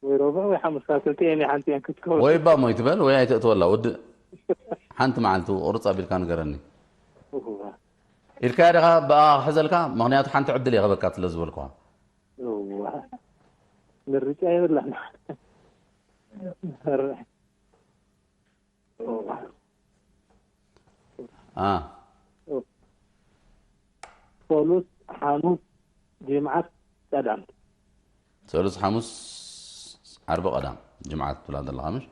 ወይ ረቡዕ ወይ ሓሙስ፣ ካብ ክልቲኤን እየ ሓንቲ እየን ክትከውን። ወይ እባ እሞ ይትበል ወይ ኣይትእትወላ፣ ውድእ። ሓንቲ መዓልቲ ቁርፅ ኣቢልካ ንገረኒ። እዋ። ኢልካያ ዲኻ ብኣ ክሕዘልካ? ምኽንያቱ ሓንቲ ዕድል እየ ክበካ ስለ ዝበልኩኻ። እዋ። ምርጫ የብላን። አ ሶሉስ፣ ሓሙስ፣ ጅምዓት፣ ቀዳም። ሰሉስ፣ ሓሙስ፣ ዓርቢ፣ ቀዳም፣ ጅምዓት ትብላ ዘለኻ ምሽ?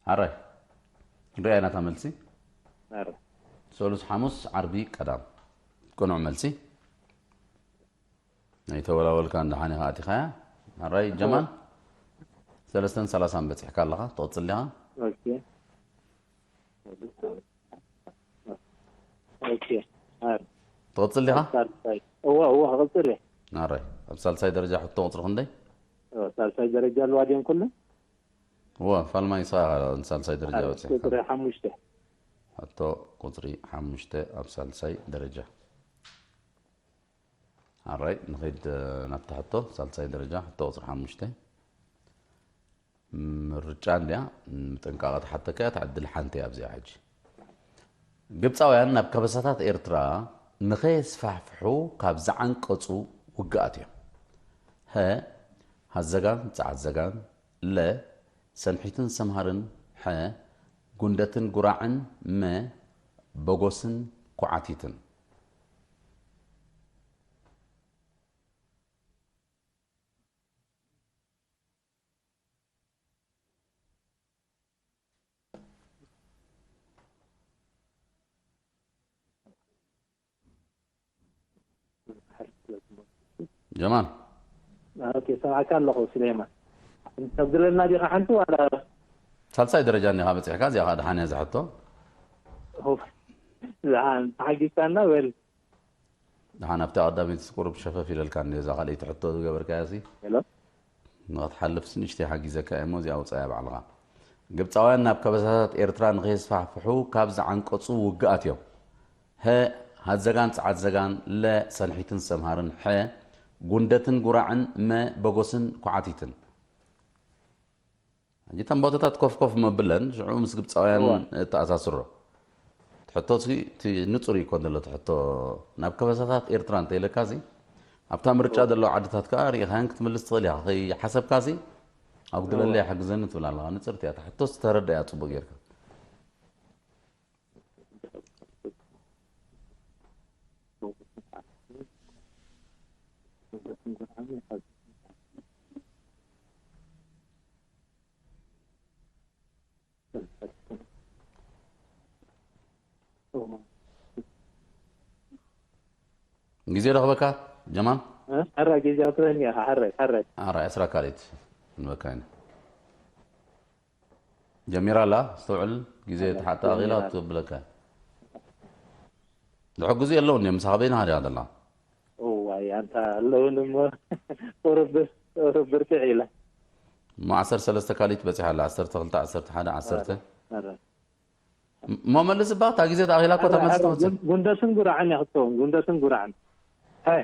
ሓራይ። ንሪኣ ኢና እታ መልሲ። ኣረ። ሰሉስ፣ ሓሙስ፣ ዓርቢ፣ ቀዳም። ቅኑዕ መልሲ። ኣይተወላወልካን ደሓን ኢኻ ኣቲኻያ። ኣራይ ጀማል፣ ሰለስተን ሰላሳን በጺሕካ ኣለኻ፣ ትቕጽል ዲኻ? ኦኬ። ኦኬ። ኣረ። ትቕጽል ዲኻ? ሳልሳይ። እዋ፣ እዋ፣ ክቕጽል እየ። ኣራይ፣ ኣብ ሳልሳይ ደረጃ ሕቶ ቁጽሪ ክንደይ? እዋ፣ ሳልሳይ ደረጃ ኣለዋ ድየን ኩለን? እዋ፣ ፋልማይ ንስኻ ኢኻ ሳልሳይ ደረጃ ኣረ፣ በጺሕካ። ቁጽሪ ሓሙሽተ። ሕቶ ቁጽሪ ሓሙሽተ ኣብ ሳልሳይ ደረጃ። ኣራይ ንኸይድ ናብታ ሕቶ ሳልሳይ ደረጃ ሕቶ ቁፅሪ ሓሙሽተ። ምርጫ እንድያ። ምጥንቃቐ ተሓተካ እያ፣ ትዕድል ሓንቲ እያ ኣብዚኣ። ሕጂ ግብፃውያን ናብ ከበሳታት ኤርትራ ንኸየስፋሕፍሑ ካብ ዝዓንቀፁ ውግኣት እዮም። ሀ፣ ሀዘጋን ፀዓዘጋን፣ ለ፣ ሰንሒትን ሰምሃርን፣ ሐ፣ ጉንደትን ጉራዕን፣ መ፣ በጎስን ኩዓቲትን። ጀማል። ኦኬ፣ ሰማዕካ ኣለኹ ስሌማን። ተብድለና ዲኻ ሓንቲ ዋላ? ሳልሳይ ደረጃ እኒኻ በፂሕካ፣ እዚኣ ከዓ ደሓን እያ ዝሕቶ። ደሓን ተሓጊዝካና በል። ደሓን ኣብታ ቀዳመይቲ ቁሩብ ሸፈፍ ኢለልካ እንዲ እዛ ካልኣይቲ ሕቶ ዝገበርካያ ሲ። ሄሎ። ንኽትሓልፍ ንእሽተይ ሓጊዘካ እየ እሞ እዚኣ ውፃያ ባዕልኻ። ግብጻውያን ናብ ከበሳታት ኤርትራ ንኸየስፋሕፍሑ ካብ ዝዓንቀጹ ውግኣት እዮም። ሀ፣ ሀዘጋን ጸዓት ዘጋን፣ ለ፣ ሰንሒትን ሰምሃርን፣ ሐ፣ ጉንደትን ጉራዕን፣ መ፣ በጎስን ኳዓቲትን። ሕጂ እተን ቦታታት ኮፍ ኮፍ መብለን፣ ሽዑ ምስ ግብጻውያን እወ። ተኣሳስሮ። እቲ ሕቶ እስኪ እቲ ንጹር ይኮን ዘሎ እቲ ሕቶ። ናብ ከበሳታት ኤርትራ እንተ ኢለካ እዚ፣ ኣብታ ምርጫ እወ። ዘለዋ ዓድታት ከኣ ርኢኻያን ክትምልስ ትኽእል ኢኻ። ከይሓሰብካ እዚ፣ ኣጉድለለይ እወ። ሓግዘኒ ትብል ኣለኻ። ንጽርቲ እያ። እታ ሕቶስ ተረዳእያ ጽቡቕ ጌርካ። ግዜ ረኽበካ ጀማል? እ? ሕራይ ግዜ ኣትረኒ ኢኻ፣ ሕራይ፣ ሕራይ። ኣራ ዕስራ ካልኢት ንበካ ኢና። ጀሚራ ኣላ፣ ኣስተውዕል፣ ግዜ ኣላ፣ ተሓታ ኣኺላ ጀሚራ። ትብለካ። ዝሕግዙ የለውን እዮም፣ ምሳኻ በይንኻ ዲኻ ዘላ? እዋይ፣ ኣንታ ኣለውን እሞ፣ ቁሩብ፣ ቁሩብ ብርትዕ ኢላ። እሞ ዓሰርተ ሰለስተ ካልኢት በጺሓ ኣላ፣ ዓሰርተ ክልተ፣ ዓሰርተ ሓደ፣ ዓሰርተ። ኣረ፣ ኣረ። እሞ መልስ እባ፣ እታ ግዜ ተኣኺላ እኮ ኣረ፣ ተመልስ ኣረ፣ ትወጽእ። ጉን-፣ ጉንደትን ጉራዕን እያ ክትከውን፣ ጉንደትን ጉራዕን። ሃይ።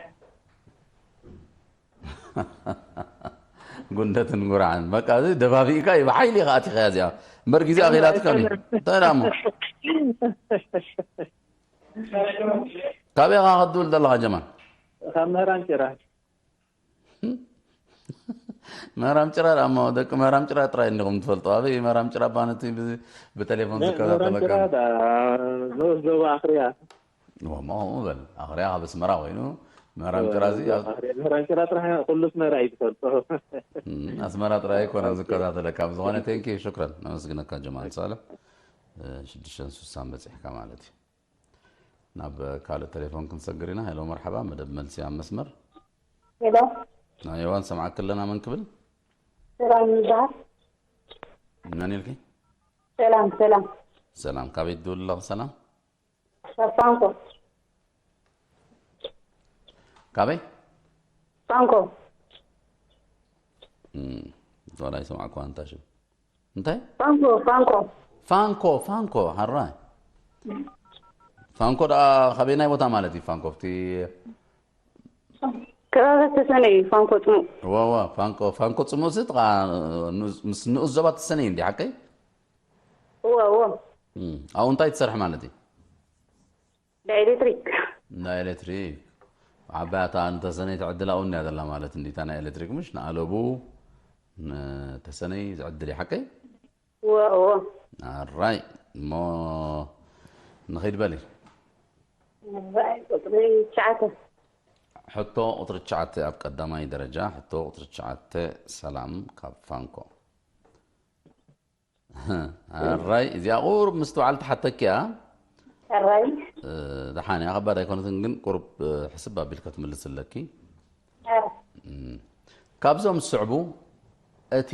ጉንደትን ጉራዕን። በቃ፣ እዚ ደባቢእካ እዩ፣ ብሓይሊ ኢኻ ኣቲኻያ እዚኣ። እምበር ግዜ ኣኺላትካ እዩ። እንታይ ደኣ እሞ? ካበይ ኢኻ ክትድውል ዘለኻ ጀማል? ካብ ምህራን ጭራ። ምህራም ጭራ ደኣ እሞ፣ ደቂ ምህራም ጭራ ጥራይ እንዲኹም ትፈልጡ። ኣበይ ምህራም ጭራ እባ ነቲ ብ-፣ ብቴሌፎን ምህራን ዝከታተለካ? ጭራ ደኣ ንኡስ ዞባ ኣኽርያ። እሞ፣ እሞ በል፣ ኣኽርያ ካብ ኣስመራ ኮይኑ፣ ምህራም ጭራ እዚ ኣብ ኣኽርያ፣ ምህራን ጭራ ጥራሕ ኩሉ ኣስመራ እዩ ዝፈልጦ። እም፣ ኣስመራ ጥራይ ኣይኮነን ዝከታተለካ። ብዝኾነ፣ ቴንኪ፣ ሽክረን። ነመስግነካ ጀማል ሳልሕ። እ፣ ሽዱሽተን ሱሳን በጺሕካ ማለት እዩ። ናብ ካልእ ቴሌፎን ክንሰግር ኢና። ሄሎ፣ መርሓባ፣ መደብ መልሲ ኣብ መስመር። ሄሎ። ኣይዋ፣ ንሰምዓኪ ኣለና። መን ክብል? ሰላም ይበሃል። መን ኢልኪ? ሰላም፣ ሰላም። ሰላም፣ ካበይ ትድውሊ ኣለኺ? ሰላም። ካብ ፋንኮ። ካበይ? ፋንኮ። እም፣ ዋላ ኣይሰማዕኩዋን እታ ሽም። እንታይ? ፋንኮ፣ ፋንኮ። ፋንኮ፣ ፋንኮ፣ ሓራይ። ፋንኮ ደኣ ካበየናይ ቦታ ማለት እዩ? ፋንኮ፣ ኣብቲ ከባቢ ተሰነ እዩ፣ ፋንኮ ጽሙእ። እወ፣ እወ፣ ፋንኮ፣ ፋንኮ ጽሙእ ሲ ጥቓ ንኡስ-፣ ምስ ንኡስ ዞባ ተሰነ እዩ እንዲ፣ ሓቀይ? እወ፣ እወ። እም፣ ኣብኡ እንታይ ትሰርሒ ማለት እዩ? ናይ ኤሌክትሪክ። ናይ ኤሌክትሪክ። ዓባያታ ንተሰነይ ትዕድል ኣብኡ እንድያ ዘላ ማለት እንዲ፣ እታ ናይ ኤሌክትሪክ ምሽ ንኣለቡ ንተሰነይ ዝዕድል እዩ፣ ሓቀይ? እወ፣ እወ። ኣራይ፣ እሞ ንኸይድ በሊ። ኣራይ፣ ቁጽሪ ትሽዓተ። ሕቶ ቁጽሪ ትሽዓተ ኣብ ቀዳማይ ደረጃ፣ ሕቶ ቁጽሪ ትሽዓተ፣ ሰላም ካብ ፋንኮ። ኣራይ፣ እዚኣ ቁሩብ ምስትውዓል ትሓተኪ እያ። ኣራይ። እ፣ ደሓን እያ፣ ከባድ ኣይኮነትን፣ ግን ቁሩብ፣ እ፣ ሕስብ ኣቢልካ ትምልስ ኣለኪ። ኣረ። እም። ካብዞም ዝስዕቡ እቲ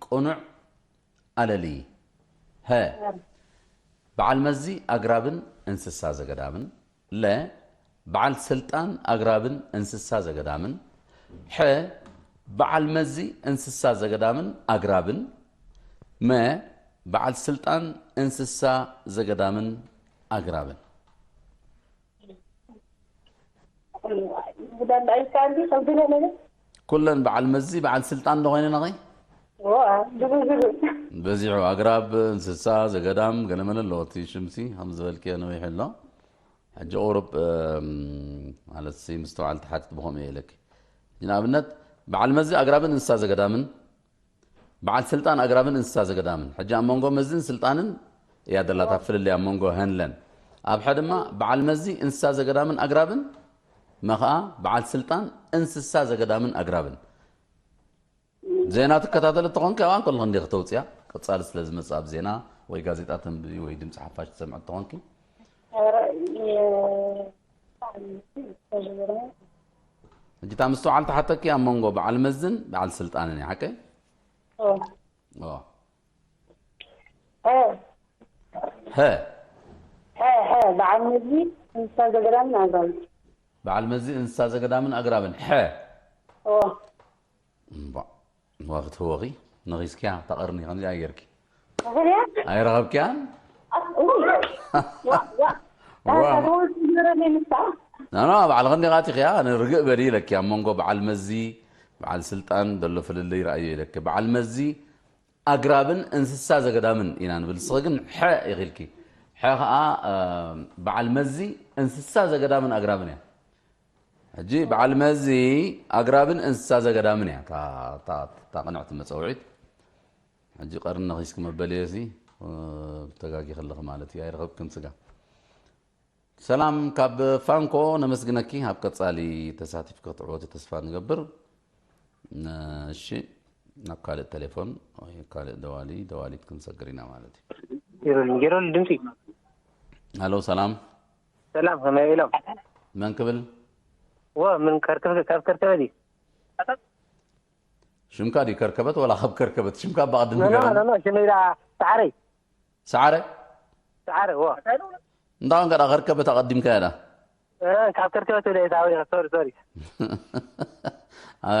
ቅኑዕ ኣለሊ። ሀ። ኣረ። በዓል መዚ ኣግራብን እንስሳ ዘገዳምን። ለ፣ በዓል ስልጣን ኣግራብን እንስሳ ዘገዳምን። ሐ፣ በዓል መዚ እንስሳ ዘገዳምን ኣግራብን። መ፣ በዓል ስልጣን እንስሳ ዘገዳምን ኣግራብን። ጉዳት ኣይከኣል ድዩ? ከብድለ ነገር? ኩለን በዓል መዚ፣ በዓል ስልጣን ዶ ኮይነን ኣኸይ? ዋ፣ ብዙ፣ ብዙ። በዚሑ ኣግራብ፣ እንስሳ ዘገዳም፣ ገለመለ ኣለዎ። እቲ ሽምሲ ከም ዝበልክዮ ነዊሑ ኣሎ። ሕጂ ቁሩብ፣ እም፣ ማለት ሲ ምስትውዓል ትሓትት ብኸምኡ እየ ኢለኪ። ሕጂ ንኣብነት፣ በዓል መዚ ኣግራብን እንስሳ ዘገዳምን፣ በዓል ስልጣን ኣግራብን እንስሳ ዘገዳምን። ሕጂ ኣብ መንጎ መዝን ስልጣንን እያ ደላ እታ ፍልልይ ኣብ መንጎ ሀንለን። ኣብ ሐ ድማ በዓል መዚ እንስሳ ዘገዳምን ኣግራብን፣ መ ኸኣ በዓል ስልጣን እንስሳ ዘገዳምን ኣግራብን። ዜና ትከታተል እንተኾንኪ ኣብኣ እንከለኹ እንዲኺ ተውፅያ። ቀጻሊ ስለ ዝመጽእ ኣብ ዜና ወይ ጋዜጣ ተንብቢ ወይ ድምፂ ሓፋሽ ትሰምዒ እንተኾንኪ። ኧረ፣ የ-፣ ሕጂ እታ ምስትውዓል ትሓተኪ ኣብ መንጎ በዓል መዝን በዓል ስልጣንን እያ፣ ሓቀይ? ኦ። ኦ። ሀ። ሀ። ሀ፣ ሀ፣ በዓል መዚ እንስሳ ዘገዳምን ኣግራብን። በዓል መዚ እንስሳ ዘገዳምን ኣግራብን። ሐ። ኦ። እምቧ። ዋ ክትህወኺ ነኺስኪያ፣ ተቐርኒ ከምዚኣ ጌርኪ። ኣይረኸብክያን? ኖ፣ ባዕልኽን ዲኻ ኣቲኽያ? ኣነ ርግእ በሊ ኢለኪ። ኣብ መንጎ በዓል መዚ፣ በዓል ስልጣን ዘሎ ፍልልይ ረኣዮ ኢለኪ። በዓል መዚ ኣግራብን እንስሳ ዘገዳምን ኢና ንብል። ንስኺ ግን ሐ ኢኺ ኢልኪ። ሐ ኸኣ፣ እ፣ በዓል መዚ እንስሳ ዘገዳምን ኣግራብን እያ። ሕጂ በዓል መዚ ኣግራብን እንስሳ ዘገዳምን እያ። እታ፣ እታ፣ እታ ቅንዕቲ መጸውዒት። ሕጂ ቀርኒ ነኺስኪ መበልዮ ሲ፣ እ፣ ተጋጊኺ ኣለኺ ማለት እዩ። ኣይረኸብክን ስጋ። ሰላም ካብ ፋንኮ፣ ነመስግነኪ። ኣብ ቀጻሊ ተሳቲፍኪ ክትዕወቲ ተስፋ ንገብር። ነ-፣ እሺ፣ ናብ ካልእ ቴሌፎን ወይ ካልእ ደዋሊ፣ ደዋሊት ክንሰግር ኢና ማለት እዩ። ጌሮል፣ ጌሮል ድምፂ። ሃሎ፣ ሰላም። ሰላም፣ ከመይ ኢሎም? መን ክብል? ወ፣ ምን ከርከበ-፣ ካብ ከርከበ ድዩ? ሽምካ ድዩ ከርከበት ወላ ካብ ከርከበት? ሽምካ ብኣቕድም ኖ፣ ኖ፣ ገረኒ። ኖ፣ ኖ፣ ሽመይ ደኣ ሰዓረይ። ሰዓረ? ሰዓረ፣ ወ። እንዳ ኮንካ ደኣ ከርከበት ኣቐዲምካያ ደኣ? እ፣ ካብ ከርከበት ወደ እታ ወይ፣ ሶሪ፣ ሶሪ።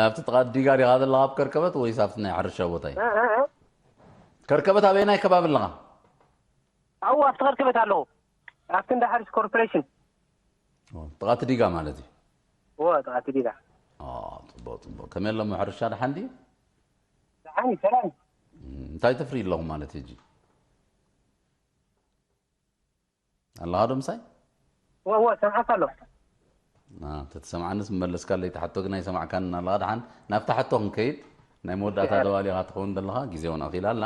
ኣብቲ ጥቓ ዲጋ ዲኻ ዘለኻ ኣብ ከርከበት ወይስ ኣብቲ ናይ ሕርሻ ቦታ እዩ? እ፣ እ፣ እ። ከርከበት ኣበየናይ ከባቢ ኣለኻ? ኣብኡ ኣብቲ ከርከበት ኣለኹ። ኣብቲ እንዳ ሓሪስ ኮርፖሬሽን። ኦ፣ ጥቓ እቲ ዲጋ ማለት እዩ? እወ፣ ጥቓ እቲ ዲጋ። ኦ፣ ጽቡቕ፣ ጽቡቕ። ከመይ ኣሎ ሕርሻ ደሓን ድዩ? ደሓን እዩ፣ ሰላም እዩ። እም፣ እንታይ ተፍሪ ኣለኹም ማለት ሕጂ? ኣለኻ ዶ ምሳይ? እወ፣ እወ፣ ሰምዓካ ኣለኹ። አ፣ ተተሰምዓንስ ምመለስካለይ፣ እቲ ሕቶ ግን ኣይሰማዕካንን ኣለኻ። ደሓን ናብታ ሕቶ ክንከይድ፣ ናይ መወዳእታ እሺ፣ ደዋሊ ኢኻ ትኸውን ዘለኻ፣ ግዜ እውን ኣኺላ ኣላ።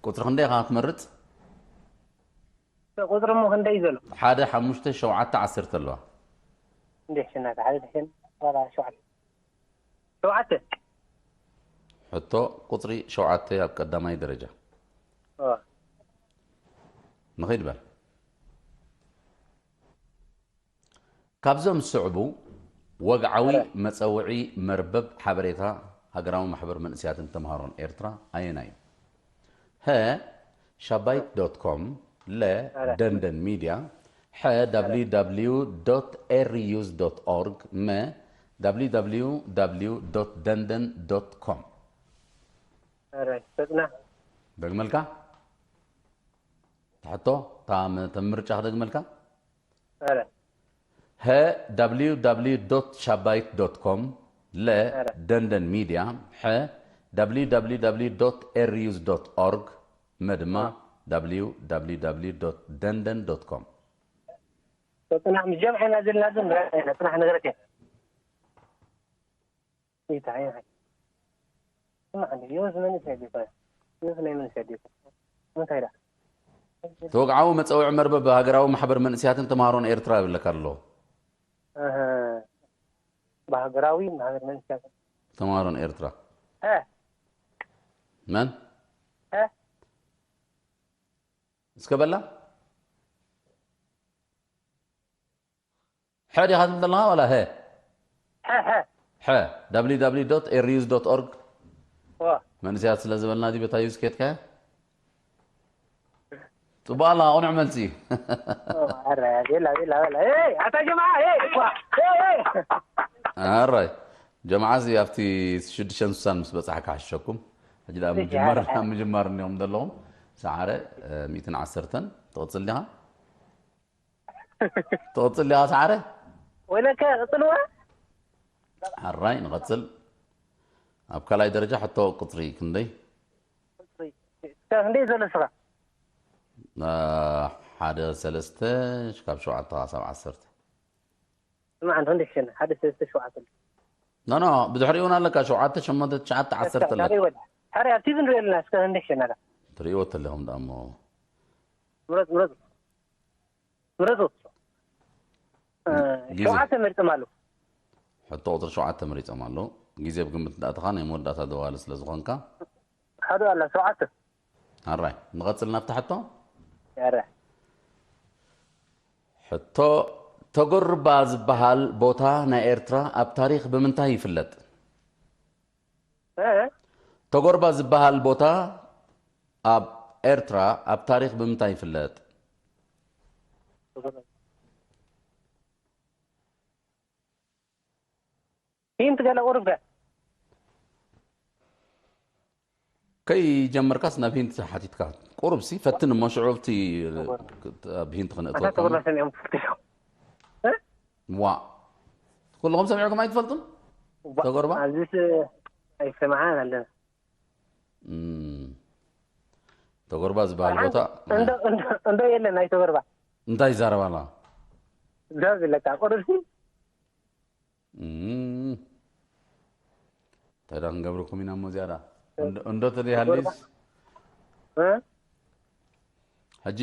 ቁጽሪ ክንደይ ኢኻ ክትመርጽ? ቁጽሪ እሞ ክንደይ እዩ ዘሎ? ሓደ፣ ሓሙሽተ፣ ሸውዓተ፣ ዓሰርተ ኣለዋ። እንዴ፣ ሽናታ፣ ሓደ፣ ሽን፣ ዋላ ሸውዓተ። ሸውዓተ። ሕቶ ቁጽሪ ሸውዓተ ኣብ ቀዳማይ ደረጃ። ኦ። ንኺድ በል። ካብዞም ዝስዕቡ ወግዓዊ መጸውዒ መርበብ ሓበሬታ ሃገራዊ ማሕበር መንእሰያትን ተምሃሮን ኤርትራ ኣየናይ እዩ? ሀ፣ ሻባይት ዶት ኮም፣ ለ፣ ደንደን ሚድያ፣ ሐ፣ ደብሊው ደብሊው ደብሊው ዶት ኤር ዩዝ ዶት ኦርግ፣ መ፣ ደብሊው ደብሊው ደብሊው ዶት ደንደን ዶት ኮም። ኧረ፣ ፈጥና። ደግመልካ? ትሕቶ፣ እታ ም-፣ እታ ምርጫ ክደግመልካ? ኧረ። ሀ፣ ደብሊው ደብሊው ደብሊው ዶት ሻባይት ዶት ኮም፣ ለ፣ ኧረ። ደንደን ሚድያ፣ ሐ፣ ደብሊው ደብሊው ደብሊው ዶት ኤር ዩዝ ዶት ኦርግ፣ መ ድማ እ። ደብሊው ደብሊው ደብሊው ዶት ደንደን ዶት ኮም። ፈጥና፣ ምስ ጀምዐና ዘለና ግን፣ ጽናሕ ነገረክ እየ። ይታይ፣ ይታይ። ስማዕ እንዴ፣ ዮስ መንእሰይ ዲኮ? ዮስ ናይ መንእሰይ ዲኮ? እንታይ ዳ? ተወግዓዊ መጸውዒ መርበብ ሃገራዊ ማሕበር መንእሰያትን ተምሃሮን ኤርትራ ይብለካ ኣሎ። እህ፣ ብሃገራዊ ማሕበር መንእሰያትን ተምሃሮን ኤርትራ። እ። መን? እ። እስከ በላ? ሐ ዲኻ ትብል ዘለኻ ዋላ ሀ? ሐ፣ ሐ። ሐ፣ ደብሊው ደብሊው ደብሊው ዶት ኤር ዩዝ ዶት ኦርግ። ዋ። መንእሰያት ስለ ዝበልና ድዩ በታ ዩዝ ኬድካያ? ጽቡቕ ኣለኻ፣ ቅኑዕ መልሲ። ኦ፣ ኣረ፣ ቤላ፣ ቤላ፣ ቤላ። ኤይ፣ ኣታ ጀማዓ፣ ኤይ፣ ዋ፣ ኤይ፣ ኤይ። ኣራይ፣ ጀማዓ እዚ ኣብቲ ሽዱሽተን ስሳን ምስ በጻሕካ ክሕሸኩም። ሕጂ ደኣ እሺ፣ ምጅማር፣ ኣረ፣ ኣረ። ኣብ ምጅማር እኒኦም ዘለኹም። ሰዓረ፣ እ፣ ሚእትን ዓሰርተን፣ ትቕጽል ዲኻ? ትቕጽል ዲኻ ሰዓረ? ወይለከ፣ ቅጽልዋ። ኣራይ፣ ንቐጽል። ኣብ ካልኣይ ደረጃ ሕቶ ቁጽሪ ክንደይ? ቁጽሪ። እስከ ክንደይ ዘሎ ስኻ? አ፣ ሓደ፣ ሰለስተ፣ ካብ ሸውዓተ ክሳብ ዓሰርተ። ስማዕ፣ እንተ ክንደይ ክሸነ? ሓደ፣ ሰለስተ፣ ሸውዓተ ኣሎ። ኖ፣ ኖ፣ ብድሕሪኡ እውን ኣለካ። ሸውዓተ፣ ሸሞንተ፣ ትሽዓተ፣ ዓሰርተ ኣለካ። ካልእ ይወል። ሕራይ፣ ኣብቲ ክንሪኦ ኣለና፣ እስከ ክንደይ ክሸነ ኣላ? ትርእይዎ ተለኹም ደኣ እሞ። ምረጽ፣ ምረጽ። ምረጹ። እ፣ ግዜ። ሸውዓተ መሪጾም ኣለዉ። ሕቶ ቁጽሪ ሸውዓተ መሪጾም ኣለዉ። ግዜ ብግምት እንዳእተኻ ናይ መወዳእታ ደዋሊ ስለ ዝኾንካ። ሓደ ኣላ፣ ሸውዓተ። ኣራይ፣ ንቐጽል ናብቲ ሕቶ። ኣራይ። ሕቶ፣ ተጎርባ ዝበሃል ቦታ ናይ ኤርትራ ኣብ ታሪኽ ብምንታይ ይፍለጥ? እ? ተጎርባ ዝበሃል ቦታ ኣብ ኤርትራ ኣብ ታሪኽ ብምንታይ ይፍለጥ? ሂንት ገለ ቁሩብ ከ? ከይጀመርካስ ናብ ሂንት ሓቲትካ ቁሩብ ሲ ፈትን እሞ ሽዑ ኣብቲ ኣብ ሂንት ክነእትወካ እሞ። ሰሚዖም ፈትሾም ዋ ኩልኹም ሰሚዕኩም ኣይትፈልጡን? ተጎርባ? ኣብዚስ ኣይሰማዓን ኣለና። ተጎርባ ዝበሃል ቦታ እንዶ የለን ናይ ተጎርባ። እንታይ ይዛረባ ኣለዋ? ዶ ዝለካ ቁሩብ ሲ እንታይ ዳ ክንገብረኩም ኢና እሞ ዝያዳ እንዶ ተደይ ሃሊስ ሕጂ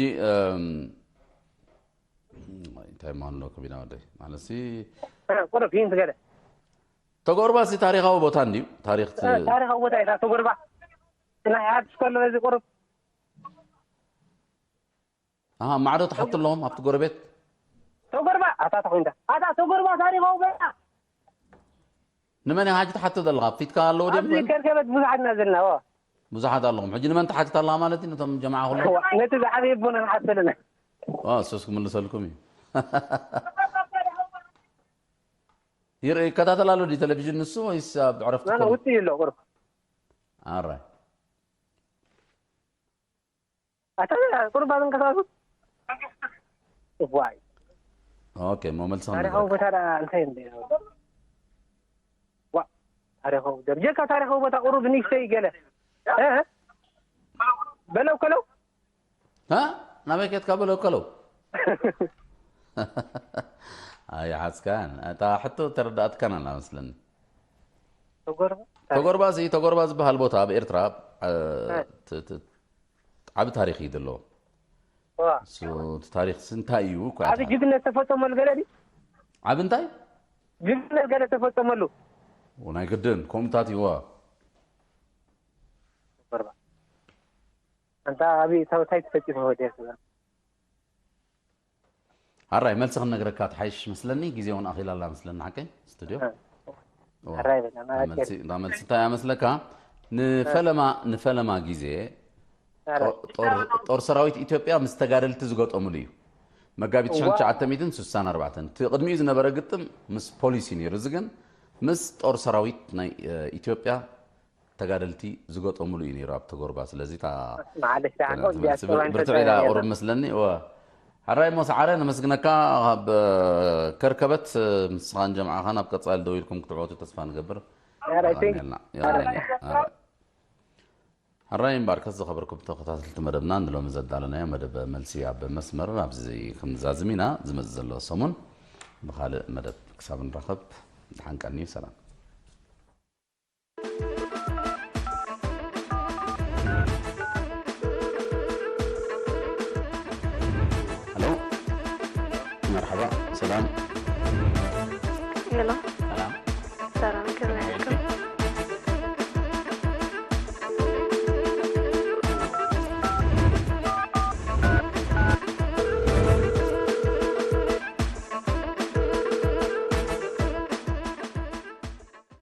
እንታይ ማን ኣለኩም ኢና ወደይ ማለት ሲ ቁሩብ ሂንት ገለ ተጎርባ ሲ ታሪኻዊ ቦታ እንድዩ ታሪኽ ታሪኻዊ ቦታ እያ ተጎርባ ናይ ሓድሽ ከሎ በዚ ቁሩብ ኣሃ ማዕዶ ትሓቱ ኣለኹም ኣብቲ ጎረቤት ተጎርባ ኣታ ተኾይንታ ኣታ ተጎርባ ታሪኻዊ ቦታ ንመን ኢኻ ሕጂ ትሓቶ ዘለኻ ኣብ ፊትካ ኣለዎ ድዮም ኣብዚ ከርከበት ብዙሓት ኢና ዘለና ዎ ብዙሓት ኣለኹም ሕጂ ንመን ትሓትት ኣለኻ ማለት እዩ ነቶም ጀማዓ ኩሎም ነቲ ዝዓበየ ኣቦና ንሓቶ ኣለና ዋ እሱስ ክምልሰልኩም እዩ ይርኢ ይከታተል ኣሎ ድዩ ቴሌቪዥን ንሱ ወይስ ኣብ ዕረፍቲ ናና ኮኑ? ውፅእ እዩ ኣሎ ቁሩብ ኣራይ ኣታ ቁሩብ ኣብ እንቀሳቀሱ እዋይ ኦኬ እሞ መልሲ ታሪኻዊ ክንነግረካ ቦታ ዳ እንታይ እንደ ዋ ታሪኻዊ ደርጀካ ታሪኻዊ ቦታ ቁሩብ ንእሽተይ ገለ እ? በለው ከለው ها ናበይ ከትካ በለው ከለው ኣይሓዝካን እታ ሕቶ ተረዳእትካን ኣላ መስለኒ ተጎርባ ተጎርባ ሲ ተጎርባ ዝበሃል ቦታ ኣብ ኤርትራ እ፣ ት- ት- ዓቢ ታሪኽ እዩ ዘለዎ ዋ እሱ እቲ ታሪኽ ሲ እንታይ እዩ እኮ ዓብ ጅግነት ተፈጸመሉ ገለ ድዩ ዓቢ እንታይ ጅግነት ገለ ተፈጸመሉ ናይ ግድን ከምኡታት ይዋ ተጎርባ ኣንታ ኣብ ታውታይ ተፈጺሙ ወደ ሓራይ መልሲ ክንነግረካ ትሓይሽ መስለኒ ግዜ እውን ኣኺላ ኣላ መስለኒ ሓቀይ ስቱድዮ እዋ። ሓራይ በላ እታ መልሲ እታ መልሲ እንታይ እያ መስለካ ንፈለማ ንፈለማ ግዜ ጦር- ጦር ሰራዊት ኢትዮጵያ ምስ ተጋደልቲ ዝገጠሙሉ እዩ መጋቢት እዋ። ሽሕን ትሽዓተ ሚእትን ስሳን ኣርባዕተን እቲ ቅድሚኡ ዝነበረ ግጥም ምስ ፖሊስ እዩ ነይሩ እዚ ግን ምስ ጦር ሰራዊት ናይ እ፣ ኢትዮጵያ ተጋደልቲ ዝገጠሙሉ እዩ ነይሩ ኣብ ተጎርባ ስለዚ እታ ማዓለሽ ዳዕቆ ብርትዕ ኢላ ቁሩብ መስለኒ እወ ሓራይ ሞ ሰዓረ ነመስግነካ ካብ ከርከበት ምስኻን ጀምዓኻን ኣብ ቀፃሊ ደው ኢልኩም ክትዕወቱ ተስፋ ንገብር ሓራይ thank you። የቐንየልና የቐንየልና ሓራይ እምበኣርከስ ዝኸበርኩም ተኸታተልቲ መደብና ንሎሚ ዘዳለናዮ መደብ መልሲ ኣብ መስመር ኣብዚ ክንዛዝም ኢና ዝመፅእ ዘሎ ሰሙን ብኻልእ መደብ ክሳብ ንራኸብ ድሓን ቀንዩ ሰላም Hello. مرحبا. سلام.